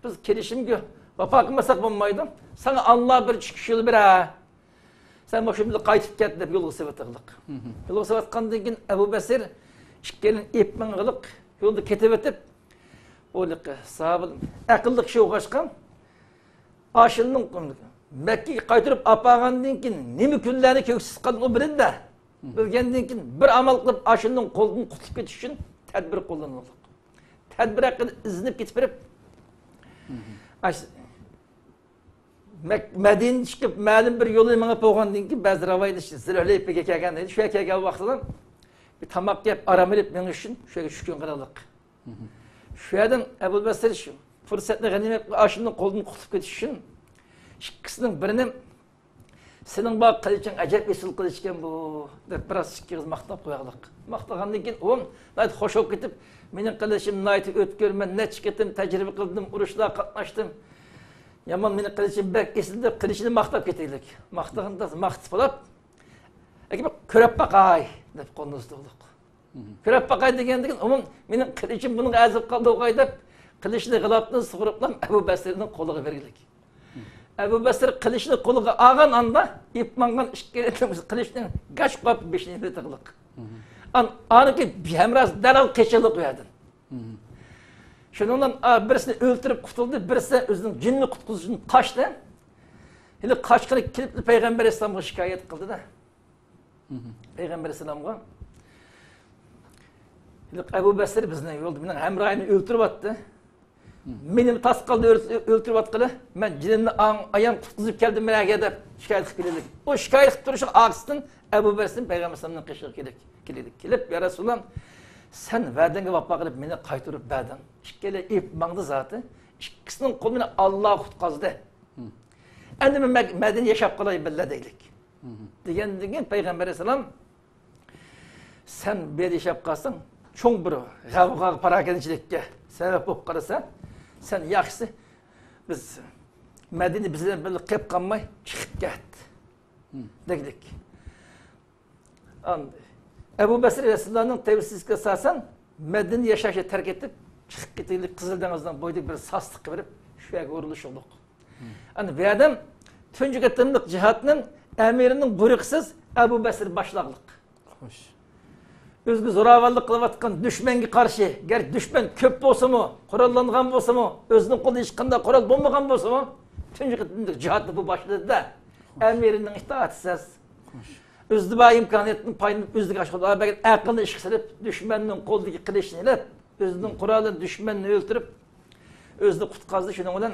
بىز كېلىشىمگە ۋاپا قىلمىساق بولمايدۇ. ساڭا ئاللا بىر چىقىش يول بېرە. سەن مۇشۇ بىلەن قايتىپ كەت دەپ يولغا سېلىۋاتىغلىق. يولغا سېلىۋاتقاندىن كېيىن ئەبۇ بەسىر ئىككىيلەن ئېلىپ ماڭغىلىق يولدا كېتىۋېتىپ، ئۇ ساھابە ئەقىللىق كىشى بولغاچقا، ئاشۇنىڭ مەككىگە قايتۇرۇپ ئاپارغاندىن كېيىن نېمە كۈنلەرنى كۆرگۈسىز قالدى ئۇ بىلىدۇ-دە. بىلگەندىن كېيىن بىر ئامال قىلىپ ئاشۇنىڭ قولىدىن قۇتۇلۇپ كېتىش ئۈچۈن تەدبىر قوللىنىلدى. تەدبىر ھەققىدە ئىزدىنىپ كېتىپ بېرىپ، ئاش-، مەك-، مەدىنىدىن چىقىپ مەلۇم بىر يولنى مېڭىپ بولغاندىن كېيىن، بەزى رىۋايەتلەردە زۇلھۇلەيپىگە كەلگەن دەيدۇ. شۇ يەرگە كەلگەن ۋاقتىدا بىر تاماق يەپ، ئارام ئېلىپ مېڭىش ئۈچۈن شۇ يەرگە چۈشكۈن قىلىقلىق. شۇ يەردىن ئەبۇ بەسىر شۇ پۇرسەتنى غەنىيمەت قىلىپ، ئاشۇندىن قولدىن قۇتۇلۇپ كېتىش ئۈچۈن ئىككىسىنىڭ بىرىنى، سېنىڭ بار قىلىچىڭ ئەجەب ئېسىل قىلىچ ئىكەن بۇ، دەپ بىراز ئىككى ئېغىز ماختاپ قويغانلىق. ماختىغاندىن كېيىن ئۇ ناھايىتى خوش بولۇپ كېتىپ، مېنىڭ قىلىچىم ناھايىتى ئۆتكۈر، مەن نەچچە قېتىم تەجرىبە قىلدىم، ئۇرۇشلارغا قاتناشتىم. يامان، مېنىڭ قىلىچىم بەك ئېسىل، دەپ قىلىچىنى ماختاپ كېتەيلىك. ماختىغاندا ماختىپ بولۇپ، ئەكە، كۆرۈپ باقاي، دەپ قولىنى ئۇزىتىۋالدۇق. كۆرۈپ باقاي دېگەندىكىن، ئۇمۇ مېنىڭ قىلىچىم بۇنىڭغا ئەزىپ قالدى ئوغاي دەپ، قىلىچنى غىلاپتىن سۇغۇرۇپلا ئەبۇ بەسىرنىڭ قولىغا بەرگىلىك. ئەبۇ بەسىر قىلىچنى قولىغا ئالغان ئاندا، ئېلىپ ماڭغان ئىككىلى قىلىچنى گاچ قويۇپ بېشىنى ئېلىۋېتىغلىق. ئان-، ئانىڭكى ھەمراھى دەرھال قېچىلىق ئۇ يەردىن. شۇنىڭ بىلەن، ئا، بىرسىنى ئۆلتۈرۈپ قۇتۇلدى، بىرسى ئۆزىنىڭ جېنىنى قۇتقۇزۇش ئۈچۈن قاچتى. ھېلى قاچقىلى كېلىپلا پەيغەمبەر ئەلەيھىسسالامغا شىكايەت قىلدى-دە. پەيغەمبەر ئەلەيھىسسالامغا، ھېلىقى ئەبۇ بەسىر بىزنى يولدا مېنىڭ ھەمراھىمنى ئۆلتۈرۈۋەتتى. مېنىمۇ تاس قالدى ئۆل-، ئۆلتۈرۈۋاتقىلى. مەن جېنىمنى ئاڭ-، ئايان قۇتقۇزۇپ كەلدىم بۇ يەرگە دەپ شىكايەت قىلىپ كېلىدۇ. ئۇ شىكايەت قىلىپ تۇرۇشىغا ئارقىسىدىن ئەبۇ بەسىر پەيغەمبەر ئەلەيھىسسالامنىڭ قېشىغا كېلىپ، كېلىدۇ. كېلىپ، يا رەسۇلاللا، سەن ۋەدەڭگە ۋاپا قىلىپ مېنى قايتۇرۇپ بەردىڭ. ئىككىلى ئېلىپ ماڭدى زاتى. ئىككىسىنىڭ قولى مېنى ئاللا قۇتقۇزدى. ئەمدى مەن مەك-، مەدىنىدە ياشاپ قالاي بىللە دەيلىك. دېگەندىن كېيىن پەيغەمبەر ئەلەيھىسسالام، سەن بۇ يەردە ياشاپ قالساڭ، چوڭ بىر غەۋغاغا، پاراكەندىچىلىككە سەۋەب بولۇپ قالىسەن. سەن ياخشىسى، بىز مەدىنە بىز بىلەن بىللە قېلىپ قالماي، چىقىپ كەت. دېگۈدەك. ئەبۇ بەسىر رەسۇلۇللانىڭ تەۋسىيىسىگە ئاساسەن، مەدىنىدە ياشاشنى تەرك ئېتىپ، چىقىپ كېتەيلى، قىزىل دېڭىزنىڭ بويىدىكى بىر ساسلىققا بېرىپ، شۇ يەرگە ئورۇنلىشىۋالدۇق. ئەنە بۇ يەردە تۇنجى قېتىملىق جىھادنى ئەمىرنىڭ بۇيرۇقىسىز ئەبۇ بەسىر باشلاغلىق. خوش. ئۆزىگە زوراۋانلىق قىلىۋاتقان دۈشمەنگە قارشى، گەرچە دۈشمەن كۆپ بولسىمۇ، قوراللانغان بولسىمۇ، ئۆزىنىڭ قولىدا ھېچقانداق قورال بولمىغان بولسىمۇ، تۇنجى قېتىملىق جىھادنى بۇ باشلىدى-دە، ئەمىرنىڭ ئىتائىتىسىز. خوش. ئۆزىدە بار ئىمكانىيەتتىن پايدىلىنىپ، ئۆزىدىكى ئاشۇ خۇدا بەرگەن ئەقىلنى ئىشقا سېلىپ، دۈشمەننىڭ قولىدىكى قىلىچنى ئېلىپ، ئۆزىنىڭ قورالى بىلەن دۈشمەننى ئۆلتۈرۈپ، ئۆزىنى قۇتقازدى. شۇنىڭ بىلەن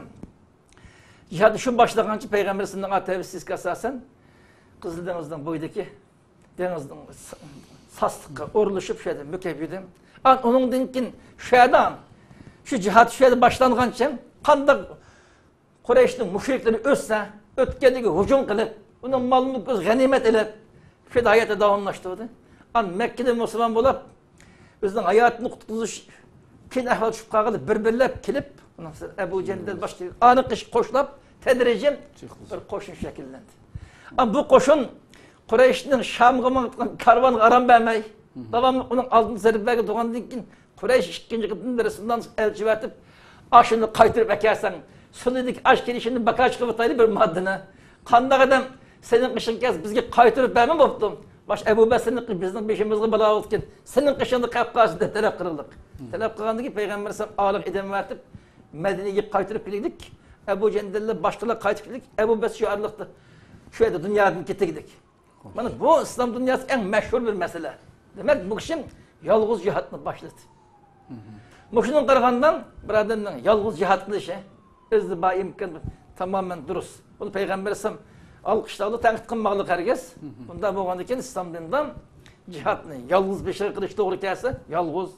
جىھادنى شۇ باشلىغانچە پەيغەمبىرىمىزنىڭ تەۋسىيىسىگە ئاساسەن، قىزىل دېڭىزنىڭ بويىدىكى دېڭىزنىڭ س-، ساسلىققا ئورۇنلىشىپ، شۇ يەردە مۈكەپ يۈردۈم. ئان-، ئۇنىڭدىن كېيىن شۇ يەردە، شۇ جىھاد شۇ يەردە باشلانغانچە، قانداق قۇرەيشنىڭ مۇشرىكلىرى ئۆتسە، ئۆتكەنلىكى ھۇجۇم قىلىپ، ئۇنىڭ مال-مۈلكىنى غەنىيمەت ئېلىپ، شۇ يەردە ھاياتى داۋاملاشتۇردى. ئان مەككىدە مۇسۇلمان بولۇپ، ئۆزىنىڭ ھاياتىنى قۇتقۇزۇش قىيىن ئەھۋال چۈشۈپ قالغاندا بىر-بىرلەپ كېلىپ، ئۇنىڭ ئەبۇ جەندەل باشقا ئانىقىش قوشلاپ، تەدرىجىي بىر قوشۇن شەكىللەندى. ئەمما بۇ قوشۇن قۇرەيشنىڭ شامغا ماڭىدىغان كارۋانغا ئارام بەرمەي، داۋاملىق ئۇنىڭ ئالدىدا زەربە بەرگىلى تۇرغاندىن كېيىن، قۇرەيش ئىككىنچى قېتىم رەسۇلۇللانى ئەلچى ئەۋەتىپ، ئاشۇنى قايتۇرۇپ ئەكەلسەڭ، سۈنئىدىكى ئاش كېلىشىنى باكا چىقىرىۋېتەيلى بىر ماددىنى. قانداق ئادەم سېنىڭ قېشىڭغا كەلسە بىزگە قايتۇرۇپ بەرمە بوپتۇ. باش ئەبۇ بەسىرنىڭ قېشى بىزنىڭ بېشىمىزغا بالا بولىدىكەن، سېنىڭ قېشىڭدا قېلىپ قالسۇن دەپ تەلەپ قىلغانلىق. تەلەپ قىلغاندىن كېيىن پەيغەمبەر ئەلەيھىسسالام ئالىغا ئادەم ئەۋەتىپ، مەدىنىگە قايتۇرۇپ كېلىگلىك، ئەبۇ جەندەللەر باشقىلار قايتىپ كېلىگلىك، ئەبۇ بەسىر شۇ ئارىلىقتا شۇ يەردە دۇنيادىن كېتىگلىك. مانا بۇ ئىسلام دۇنياسى ئەڭ مەشھۇر بىر مەسىلە. دېمەك، بۇ كىشى يالغۇز جىھادنى باشلىدى. مۇشۇنىڭغا قارىغاندا، بىر ئادەمنىڭ يالغۇز جىھاد قىلىشى، ئۆزىدە بار ئىمكان تامامەن دۇرۇس. بۇنى پەيغەمبەر ئەلەيھىسسالام ئالقىشلاۋاتىدۇ، تەنقىد قىلماقلىق ھەرگىز. بۇنداق بولغاندىكىن، ئىسلام دىنىدا جىھادنى يالغۇز بېشىغا قىلىش توغرا كەلسە، يالغۇز.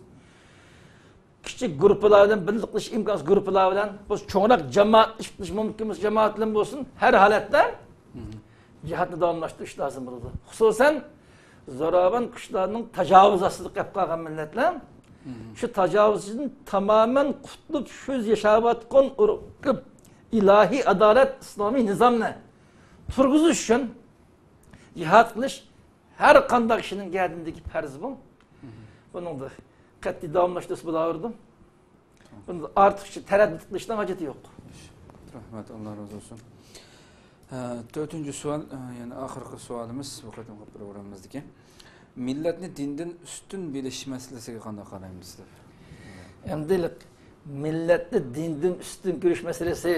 كىچىك گۇرۇپپىلار بىلەن بىللە قىلىش ئىمكانسىز، گۇرۇپپىلار بىلەن بولسا، چوڭراق جامائەت ئىش قىلىش مۇمكىن بولسا، جامائەت بىلەن بولسۇن، ھەر ھالەتتە جىھادنى داۋاملاشتۇرۇش لازىم بولىدۇ. خۇسۇسەن، زوراۋان كۈچلەرنىڭ تاجاۋۇز ئاستىدا قېلىپ قالغان مىللەتلەر شۇ تاجاۋۇزچىدىن تامامەن قۇتۇلۇپ، شۇ يەردە ياشاۋاتقان ئۇرۇق، ئىلاھىي ئادالەت، ئىسلامىي نىزامنى تۇرغۇزۇش ئۈچۈن جىھاد قىلىش ھەر قانداق كىشىنىڭ گەدىنىدىكى پەرز بۇ. بۇنىڭدا قەتئىي داۋاملاشتۇرسا بولاۋېرىدۇ. بۇندا ئارتۇقچە تەرەددۇت قىلىشنىڭ ھاجىتى يوق. رەھمەت، ئاللا رازى بولسۇن. ھە، تۆتىنچى سوئال، ئە، يەنى ئاخىرقى سوئالىمىز بۇ قېتىمقى پروگراممىمىزدىكى. مىللەتنى دىندىن ئۈستۈن بىلىش مەسىلىسىگە قانداق قارايمىز دەپ. ئەمدى مىللەتنى دىندىن ئۈستۈن كۆرۈش مەسىلىسى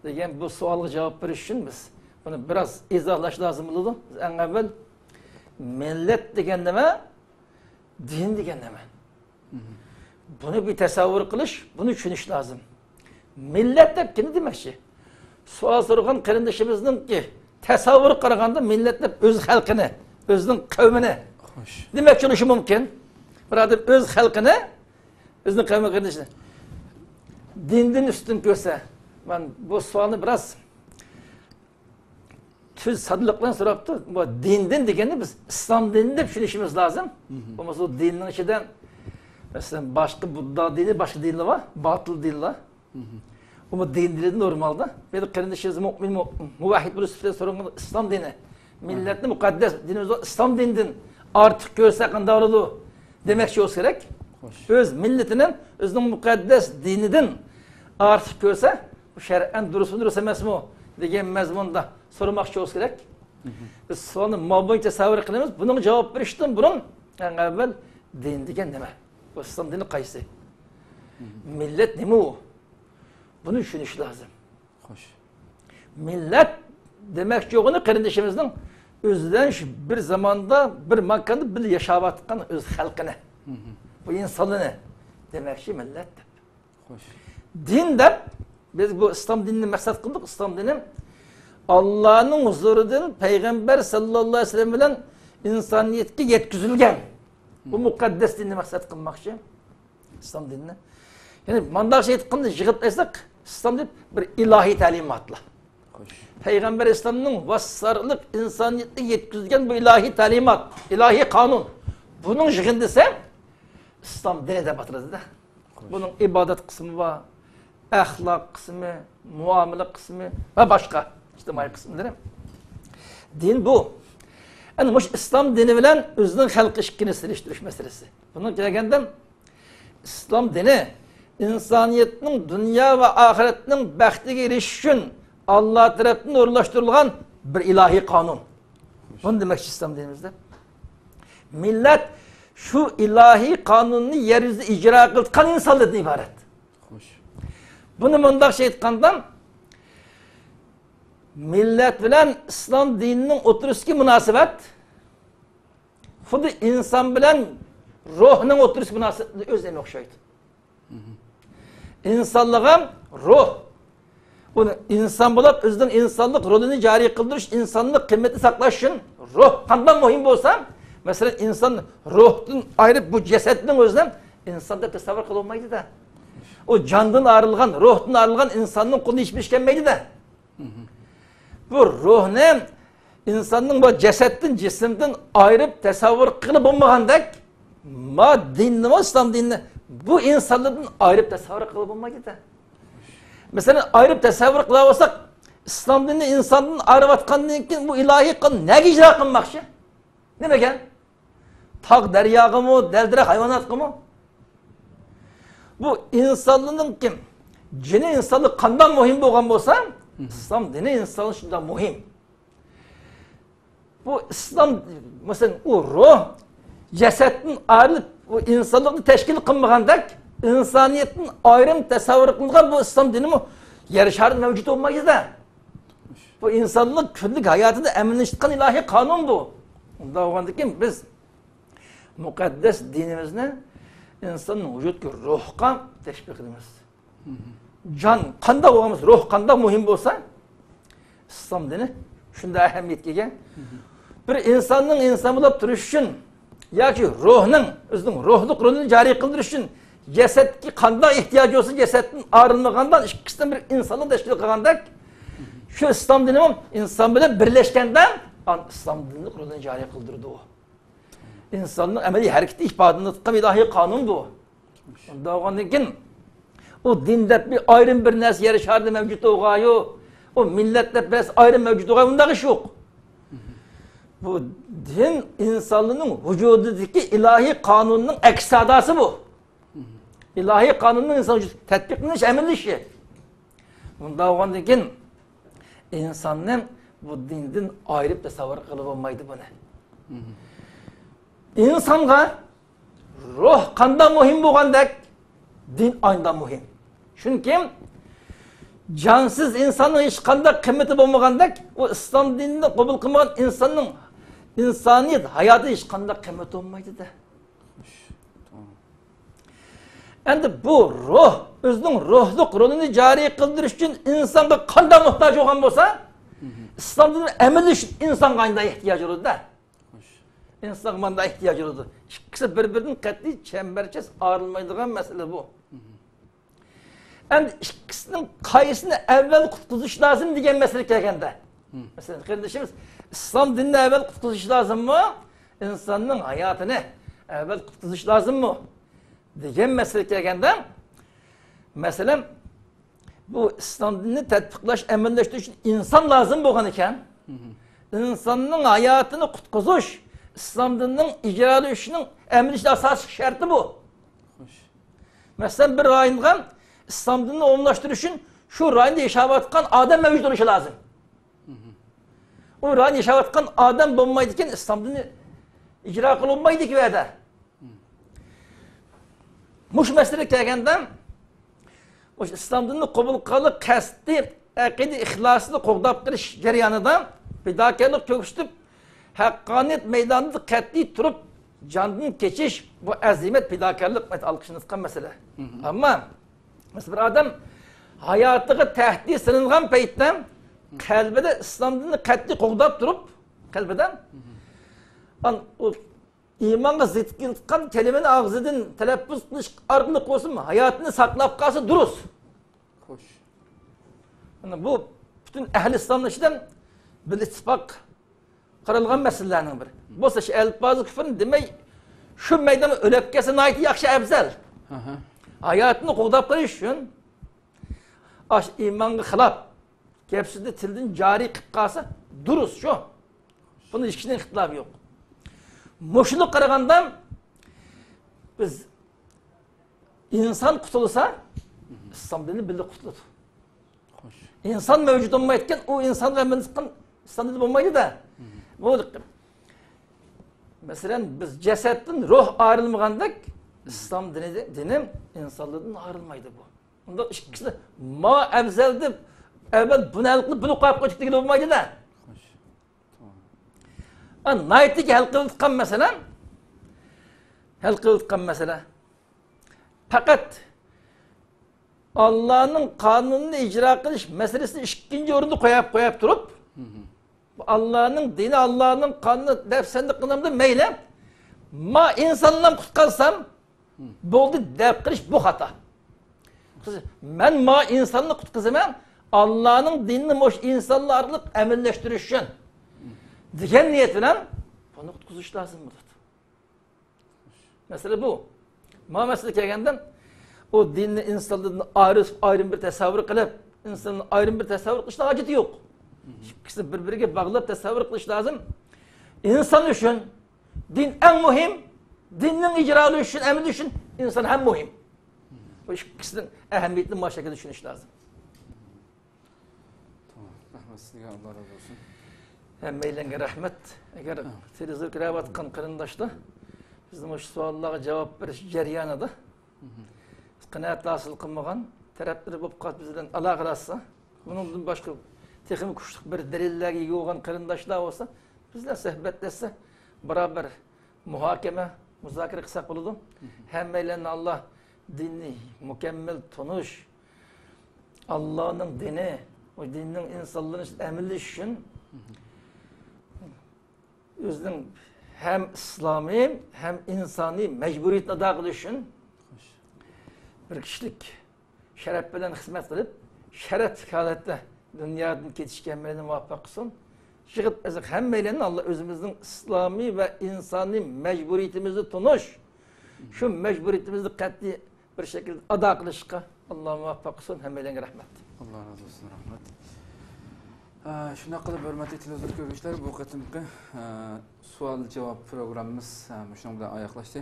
دېگەن بۇ سوئالغا جاۋاب بېرىش ئۈچۈن بىز بۇنى بىراز ئىزاھلاش لازىم بولىدۇ. بىز ئەڭ ئەۋۋەل مىللەت دېگەن نېمە؟ دىن دېگەن نېمە؟ بۇنى بىر تەسەۋۋۇر قىلىش، بۇنى چۈشىنىش لازىم. مىللەت دەپ كىمنى دېمەكچى؟ سوئال سورىغان قېرىندىشىمىزنىڭكى تەسەۋۋۇرىغا قارىغاندا، مىللەت دەپ ئۆز خەلقىنى، ئۆزىنىڭ قەۋمىنى دېمەكچى بولۇشى مۇمكىن. بىر ئادەم ئۆز خەلقىنى، ئۆزىنىڭ قەۋمىنى، قېرىندىشىنى دىندىن ئۈستۈن كۆرسە، مەن بۇ سوئالنى بىراز تۈز سادىلىق بىلەن سوراپتۇ. بۇ دىندىن دېگەننى بىز ئىسلام دىنى دەپ چۈشىنىشىمىز لازىم. بولمىسا بۇ دىننىڭ ئىچىدە، مەسىلەن، باشقا بۇددا دىنى، باشقا دىنلار بار، باتىل دىنلار. ئۇمۇ دىن دېيىلىدۇ نورمالدا. بىر قېرىندىشىمىز مۇئمىن، مۇ-، مۇۋەھھىد بولۇش سۈپىتىدە سورىغان ئىسلام دىنى. مىللەتنى مۇقەددەس دىنىمىزدە ئىسلام دىنىدىن ئارتۇق كۆرسە قانداق بولىدۇ دېمەكچى بولسا كېرەك. ئۆز مىللىتىنى، ئۆزىنىڭ مۇقەددەس دىنىدىن ئارتۇق كۆرسە، بۇ شەرئەن دۇرۇسمۇ، دۇرۇس ئەمەسمۇ دېگەن مەزمۇندا سورىماقچى بولسا كېرەك. بىز سوئالنى ماۋۇ بويىچە تەسەۋۋۇر قىلىمىز. بۇنىڭغا جاۋاب بېرىشتىن بۇرۇن، ئەڭ ئەۋۋەل دىن دېگەن نېمە؟ بۇ ئىسلام دىنى قايسى؟ مىللەت نېمە ئۇ؟ بۇنى چۈشىنىش لازىم. خوش. مىللەت دېمەكچى بولغىنى قېرىندىشىمىزنىڭ ئۆزىدىن شۇ بىر زاماندا، بىر ماكاندا بىللە ياشاۋاتقان ئۆز خەلقىنى، بۇ ئىنسانلىرىنى دېمەكچى مىللەت دەپ. خوش. دىن دەپ، بىز بۇ ئىسلام دىنىنى مەقسەت قىلدۇق. ئىسلام دىنى ئاللانىڭ ھۇزۇرىدىن پەيغەمبەر ساللاللاھۇ ئەلەيھى ۋەسەللەم بىلەن ئىنسانىيەتكە يەتكۈزۈلگەن بۇ مۇقەددەس دىننى مەقسەت قىلماقچى. ئىسلام دىنىنى. يەنى مانداق شەيتقىننى يىغىپ ئەيتسەك، ئىسلام دىن بىر ئىلاھىي تەلىماتلار. خوش. پەيغەمبەر ئەلەيھىسسالامنىڭ ۋاسىتىلىرى ئارقىلىق ئىنسانىيەتكە يەتكۈزۈلگەن بۇ ئىلاھىي تەلىمات، ئىلاھىي قانۇن. بۇنىڭ يىغىندىسى ئىسلام دىنى دەپ ئاتىلىدۇ-دە. خوش. بۇنىڭ ئىبادەت قىسمى بار، ئەخلاق قىسمى، مۇئامىلە قىسمى ۋە باشقا ئىجتىمائىي قىسىملىرى. دىن بۇ. ئەنە مۇشۇ ئىسلام دىنى بىلەن ئۆزىنىڭ خەلقى ئىككىنى سېلىشتۇرۇش مەسىلىسى. بۇنىڭغا كەلگەندە، ئىسلام دىنى ئىنسانىيەتنىڭ دۇنيا ۋە ئاخىرەتنىڭ بەختىگە ئېرىشىش ئۈچۈن ئاللا تەرەپتىن ئورۇنلاشتۇرۇلغان بىر ئىلاھىي قانۇن. بۇنى دېمەكچى ئىسلام دىنىمىزدە. مىللەت شۇ ئىلاھىي قانۇننى يەر يۈزىدە ئىجرا قىلىدىغان ئىنسانلاردىن ئىبارەت. خوش. بۇنى مۇنداقچە ئېيتقاندا، مىللەت بىلەن ئىسلام دىنىنىڭ ئوتتۇرىسىدىكى مۇناسىۋەت خۇددى ئىنسان بىلەن روھنىڭ ئوتتۇرىسىدىكى مۇناسىۋەتكە ئۆزىنى ئوخشايدۇ. ئىنسانلىق ھەم روھ. بۇنى ئىنسان بولۇپ، ئۆزىنىڭ ئىنسانلىق رولىنى جارى قىلدۇرۇش، ئىنسانلىق قىممىتىنى ساقلاش ئۈچۈن روھ قانداق مۇھىم بولسا، مەسىلەن، ئىنسان روھتىن ئايرىپ، بۇ جەسەتنىڭ ئۆزىنى ئىنسان دەپ تەسەۋۋۇر قىلىپ بولمايدۇ-دە. ئۇ جاندىن ئايرىلغان، روھتىن ئايرىلغان ئىنساننىڭ قولىنى ھېچبىر ئىش كەلمەيدۇ-دە. بۇ روھنى ئىنساننىڭ بۇ جەسەتتىن، جىسىمدىن ئايرىپ تەسەۋۋۇر قىلىپ بولمىغاندەك، ما دىننىمۇ، ئىسلام دىنىنى بۇ ئىنسانلاردىن ئايرىپ تەسەۋۋۇر قىلىپ بولمايدۇ-دە. مەسىلەن، ئايرىپ تەسەۋۋۇر قىلىۋالساق، ئىسلام دىنى ئىنساندىن ئايرىۋاتقاندىن كېيىن بۇ ئىلاھىي قانۇن نەگە ئىجرا قىلماقچى؟ نېمىگە؟ تاغ، دەرياغىمۇ، دەل-دەرەخ، ھايۋاناتقىمۇ؟ بۇ ئىنسانلارنىڭكى جېنى ئىنسانلىق قانداق مۇھىم بولغان بولسا، ئىسلام دىنى ئىنسانلىق شۇنداق مۇھىم. بۇ ئىسلام، مەسىلەن، ئۇ روھ جەسەتتىن ئايرىلىپ، ئۇ ئىنسانلىقنى تەشكىل قىلمىغاندەك، ئىنسانىيەتتىن ئايرىم تەسەۋۋۇر قىلىنغان بۇ ئىسلام دىنىمۇ يەر شارىدا مەۋجۇت بولمايدۇ-دە. بۇ ئىنسانلىق كۈنلۈك ھاياتىدا ئەمەلىيلىشىدىغان ئىلاھىي قانۇن بۇ. ئۇنداق بولغاندىكىن بىز مۇقەددەس دىنىمىزنى ئىنساننىڭ ۋۇجۇدىدىكى روھقا تەشبىھ قىلىمىز. جان قانداق بولغان بولسا، روھ قانداق مۇھىم بولسا، ئىسلام دىنى شۇنداق ئەھمىيەتكە ئىگە. بىر ئىنساننىڭ ئىنسان بولۇپ تۇرۇشى ئۈچۈن ياكى روھنىڭ ئۆزىنىڭ روھلۇق رولىنى جارى قىلدۇرۇش ئۈچۈن جەسەتكە قانداق ئېھتىياجى بولسا، جەسەتتىن ئايرىلمىغاندا ئىككىسىدىن بىر ئىنساننى تەشكىل قىلغاندەك، شۇ ئىسلام دىنىمۇ ئىنسان بىلەن بىرلەشكەندە، ئان-، ئىسلام دىنلىق رولىنى جارى قىلدۇرىدۇ. ئىنساننىڭ ئەمەلىي ھەرىكىتى ئىپادىلىنىۋاتقان ئىلاھىي قانۇن بۇ. ئۇنداق بولغاندىن كېيىن، ئۇ دىن دەپ بىر ئايرىم بىر نەرسە يەر شارىدا مەۋجۇت بولغايۇ، ئۇ مىللەت دەپ بىر نەرسە ئايرىم مەۋجۇت بولغاي، ئۇنداق ئىش يوق. بۇ دىن ئىنسانلارنىڭ ۋۇجۇدىدىكى ئىلاھىي قانۇننىڭ ئەكس ساداسى بۇ. ئىلاھىي قانۇننىڭ ئىنسان ۋۇجۇدىدا تەتبىقلىنىش، ئەمەلىيلىشىشى. ئۇنداق بولغاندىن كېيىن ئىنساننى بۇ دىندىن ئايرىپ تەسەۋۋۇر قىلىپ بولمايدۇ بۇنى. ئىنسانغا روھ قانداق مۇھىم بولغاندەك، دىن ئانداق مۇھىم. چۈنكى جانسىز ئىنساننىڭ ھېچقانداق قىممىتى بولمىغاندەك، ئۇ ئىسلام دىنىنى قوبۇل قىلمىغان ئىنساننىڭ ئىنسانىيەت ھاياتى ھېچقانداق قىممىتى بولمايدۇ-دە. ئەمدى بۇ روھ ئۆزىنىڭ روھلۇق رولىنى جارى قىلدۇرۇش ئۈچۈن ئىنسانغا قانداق موھتاج بولغان بولسا، ئىسلام دىنى ئەمەلىي ئىنسانغا ئانداق ئېھتىياج بولىدۇ-دە. ئىنسانغا مانداق ئېھتىياج بولىدۇ. ئىككىسى بىر-بىرىدىن قەتئىي چەمبەرچاس ئايرىلمايدىغان مەسىلە بۇ. ئەمدى ئىككىسىنىڭ قايسىنى ئەۋۋەل قۇتقۇزۇش لازىم دېگەن مەسىلىگە كەلگەندە، مەسىلەن، قېرىندىشىمىز ئىسلام دىنىنى ئەۋۋەل قۇتقۇزۇش لازىممۇ؟ ئىنساننىڭ ھاياتىنى ئەۋۋەل قۇتقۇزۇش لازىممۇ؟ دېگەن مەسىلىگە كەلگەندە، مەسىلەن، بۇ ئىسلام دىنىنى تەتبىقلاش، ئەمەلىيلەشتۈرۈش ئۈچۈن ئىنسان لازىم بولغان ئىكەن. ئىنساننىڭ ھاياتىنى قۇتقۇزۇش ئىسلام دىنىنىڭ ئىجرالىشىشىنىڭ، ئەمەلىيلىشىشىنىڭ ئاساسىي شەرتى بۇ. مەسىلەن، بىر رايونغا ئىسلام دىنىنى ئومۇملاشتۇرۇش ئۈچۈن شۇ رايوندا ياشاۋاتقان ئادەم مەۋجۇت بولۇشى لازىم. ئۇ رايوندا ياشاۋاتقان ئادەم بولمايدىكەن، ئىسلام دىنى ئىجرا قىلىنمايدۇ ئىككى يەردە. مۇشۇ مەسىلىگە كەلگەندە، مۇشۇ ئىسلام دىنىنى قوبۇل قىلغانلىق قەستى، ئەقىدە ئىخلاسىنى قوغداپ قېلىش جەريانىدا پىداكارلىق كۆرسىتىپ، ھەققانىيەت مەيدانىدا قەتئىي تۇرۇپ، جاندىن كېچىش، بۇ ئەزىمەت پىداكارلىق، ئالقىشلىنىدىغان مەسىلە. ئەمما مەسىلەن، بىر ئادەم ھاياتىغا تەھدىت سېلىنغان پەيتتە قەلبىدە ئىسلام دىنىنى قەتئىي قوغداپ تۇرۇپ، قەلبىدە، ئان-، ئۇ ئىمانغا زىت كېلىدىغان كەلىمىنى ئاغزىدىن تەلەپپۇز قىلىش ئارقىلىق بولسىمۇ ھاياتىنى ساقلاپ قالسا دۇرۇس. خوش. مانا بۇ پۈتۈن ئەھلى ئىسلامنىڭ ئىچىدە بىر ئىتتىپاق قارالغان مەسىلىلەرنىڭ بىرى. بولسا شۇ ئەلپازى كۇفرنى دېمەي، شۇ مەيداندا ئۆلۈپ كەتسە ناھايىتى ياخشى، ئەۋزەل. ئاھا. ھاياتىنى قوغداپ قېلىش ئۈچۈن، ئاش ئىمانغا خىلاپ گەپ سۆزنى تىلدىن جارى قىلىپ قالسا دۇرۇس شۇ. بۇنى ھېچ كىشىنىڭ ئىختىلاپى يوق. مۇشۇنى قارىغاندا، بىز ئىنسان قۇتۇلسا، ئىسلام دىنى بىللە قۇتۇلىدۇ. خوش. ئىنسان مەۋجۇت بولمايدىكەن، ئۇ ئىنسان ۋە مەن چىققان ئىسلام دىنى بولمايدۇ-دە. بۇ، مەسىلەن، بىز جەسەتتىن روھ ئايرىلمىغاندەك، ئىسلام دىنى، دىنى ئىنسانلاردىن ئايرىلمايدۇ بۇ. ئۇنداق ئىككىسىنى ما ئەۋزەل دەپ، ئەۋۋەل بۇنى ھەل قىلىپ، بۇنى قويۇپ قويدۇق دېگىلى بولمايدۇ-دە. خوش. ئا، ناھايىتى ھەل قىلىۋاتقان مەسىلە، ھەل قىلىۋاتقان مەسىلە پەقەت ئاللانىڭ قانۇنىنى ئىجرا قىلىش مەسىلىسىنى ئىككىنچى ئورۇندا قويۇپ، قويۇپ تۇرۇپ، بۇ ئاللانىڭ دىنى، ئاللانىڭ قانۇنى دەپ سەندە قىلامدۇ مەيلى، ما ئىنساننى قۇتقارسام، بولدى دەپ قىلىش بۇ خاتا. مەن ما ئىنساننى قۇتقۇزىمەن، ئاللانىڭ دىنىنى مۇشۇ ئىنسانلار ئارقىلىق ئەمەللەشتۈرۈش ئۈچۈن دېگەن نىيەت بىلەن بۇنى قۇتقۇزۇش لازىم بولىدۇ. مەسىلە بۇ. ما مەسىلە كەلگەندە، ئۇ دىننى ئىنسانلاردىن ئايرىش، ئايرىم بىر تەسەۋۋۇر قىلىپ، ئىنساننى ئايرىم بىر تەسەۋۋۇر قىلىشنىڭ ھاجىتى يوق. ئىككىسىنى بىر-بىرىگە باغلاپ تەسەۋۋۇر قىلىش لازىم. ئىنسان ئۈچۈن دىن ئەڭ مۇھىم، دىننىڭ ئىجرا قىلىنىشى ئۈچۈن، ئەمەل ئۈچۈن ئىنسان ھەم مۇھىم. بۇ ئىككىسىنىڭ ئەھمىيىتىنى مانا شۇ شەكىلدە چۈشىنىش لازىم. تامام. رەھمەت سىزگە، ئاللا رازى بولسۇن. ھەممەيلەنگە رەھمەت. ئەگەر تېلېۋىزور كۆرۈۋاتقان قېرىنداشلار بىزنىڭ مۇشۇ سوئاللارغا جاۋاب بېرىش جەريانىدا قانائەت ھاسىل قىلمىغان تەرەپلىرى بولۇپ قالسا، بىز بىلەن ئالاقىلەشسە، بۇنىڭدىن باشقا تېخىمۇ كۈچلۈك بىر دەلىللەرگە ئىگە بولغان قېرىنداشلار بولسا، بىز بىلەن سۆھبەتلەشسە، بارابەر مۇھاكىمە، مۇزاكىرە قىلساق بولىدۇ. ھەممەيلەننى ئاللا دىننى مۇكەممەل تونۇش، ئاللانىڭ دىنى، ئۇ دىننىڭ ئىنسانلار ئۈچۈن ئەمەللىشىش ئۈچۈن ئۆزىنىڭ ھەم ئىسلامىي، ھەم ئىنسانىي مەجبۇرىيىتىنى ئادا قىلىش ئۈچۈن بىر كىشىلىك شەرەپ بىلەن خىزمەت قىلىپ، شەرەپلىك ھالەتتە دۇنيادىن كېتىشكە ھەممەيلەننى مۇۋەپپەق قىلسۇن. يىغىپ ئەزىق ھەممەيلەننى ئاللا ئۆزىمىزنىڭ ئىسلامىي ۋە ئىنسانىي مەجبۇرىيىتىمىزنى تونۇش، شۇ مەجبۇرىيىتىمىزنى قەتئىي بىر شەكىلدە ئادا قىلىشقا ئاللا مۇۋەپپەق قىلسۇن. ھەممەيلەنگە رەھمەت. ئاللا رازى بولسۇن، رەھمەت. ئە، شۇنداق قىلىپ، ھۆرمەتلىك تېلېۋىزور كۆرگۈچىلەر، بۇ قېتىمقى، ئە، سوئال جاۋاب پروگراممىمىز، ئە، مۇشۇنىڭ بىلەن ئاياغلاشتى.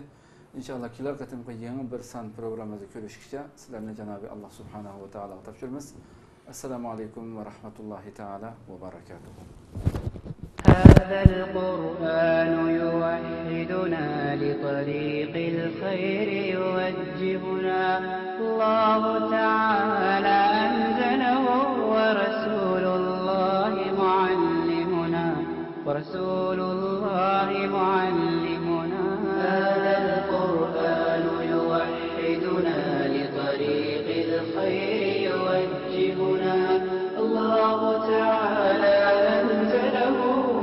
ئىنشائاللا، كېلەر قېتىمقى يېڭى بىر سان پروگراممىمىزدا كۆرۈشكىچە، سىلەرنى جانابى ئاللا سۇبھانەھۇ ۋە تائالاغا تاپشۇرىمىز. ئەسسالامۇ ئەلەيكۇم ۋە رەھمەتۇللاھى تائالا ۋە بەرەكاتۇھۇ. هذا القرآن يوحدنا لطريق الخير يوجهنا. الله تعالى أنزله ورسول الله معلمنا. ورسول الله معلمنا. هذا القرآن يوحدنا لطريق الخير يوجهنا. الله تعالى أنزله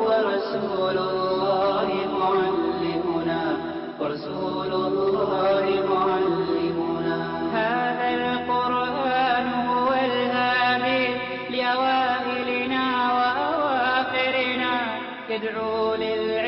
ورسول الله معلمنا. ورسول الله معلمنا. هذا القرآن هو الهادي لأوائلنا وأواخرنا. يدعو للعلم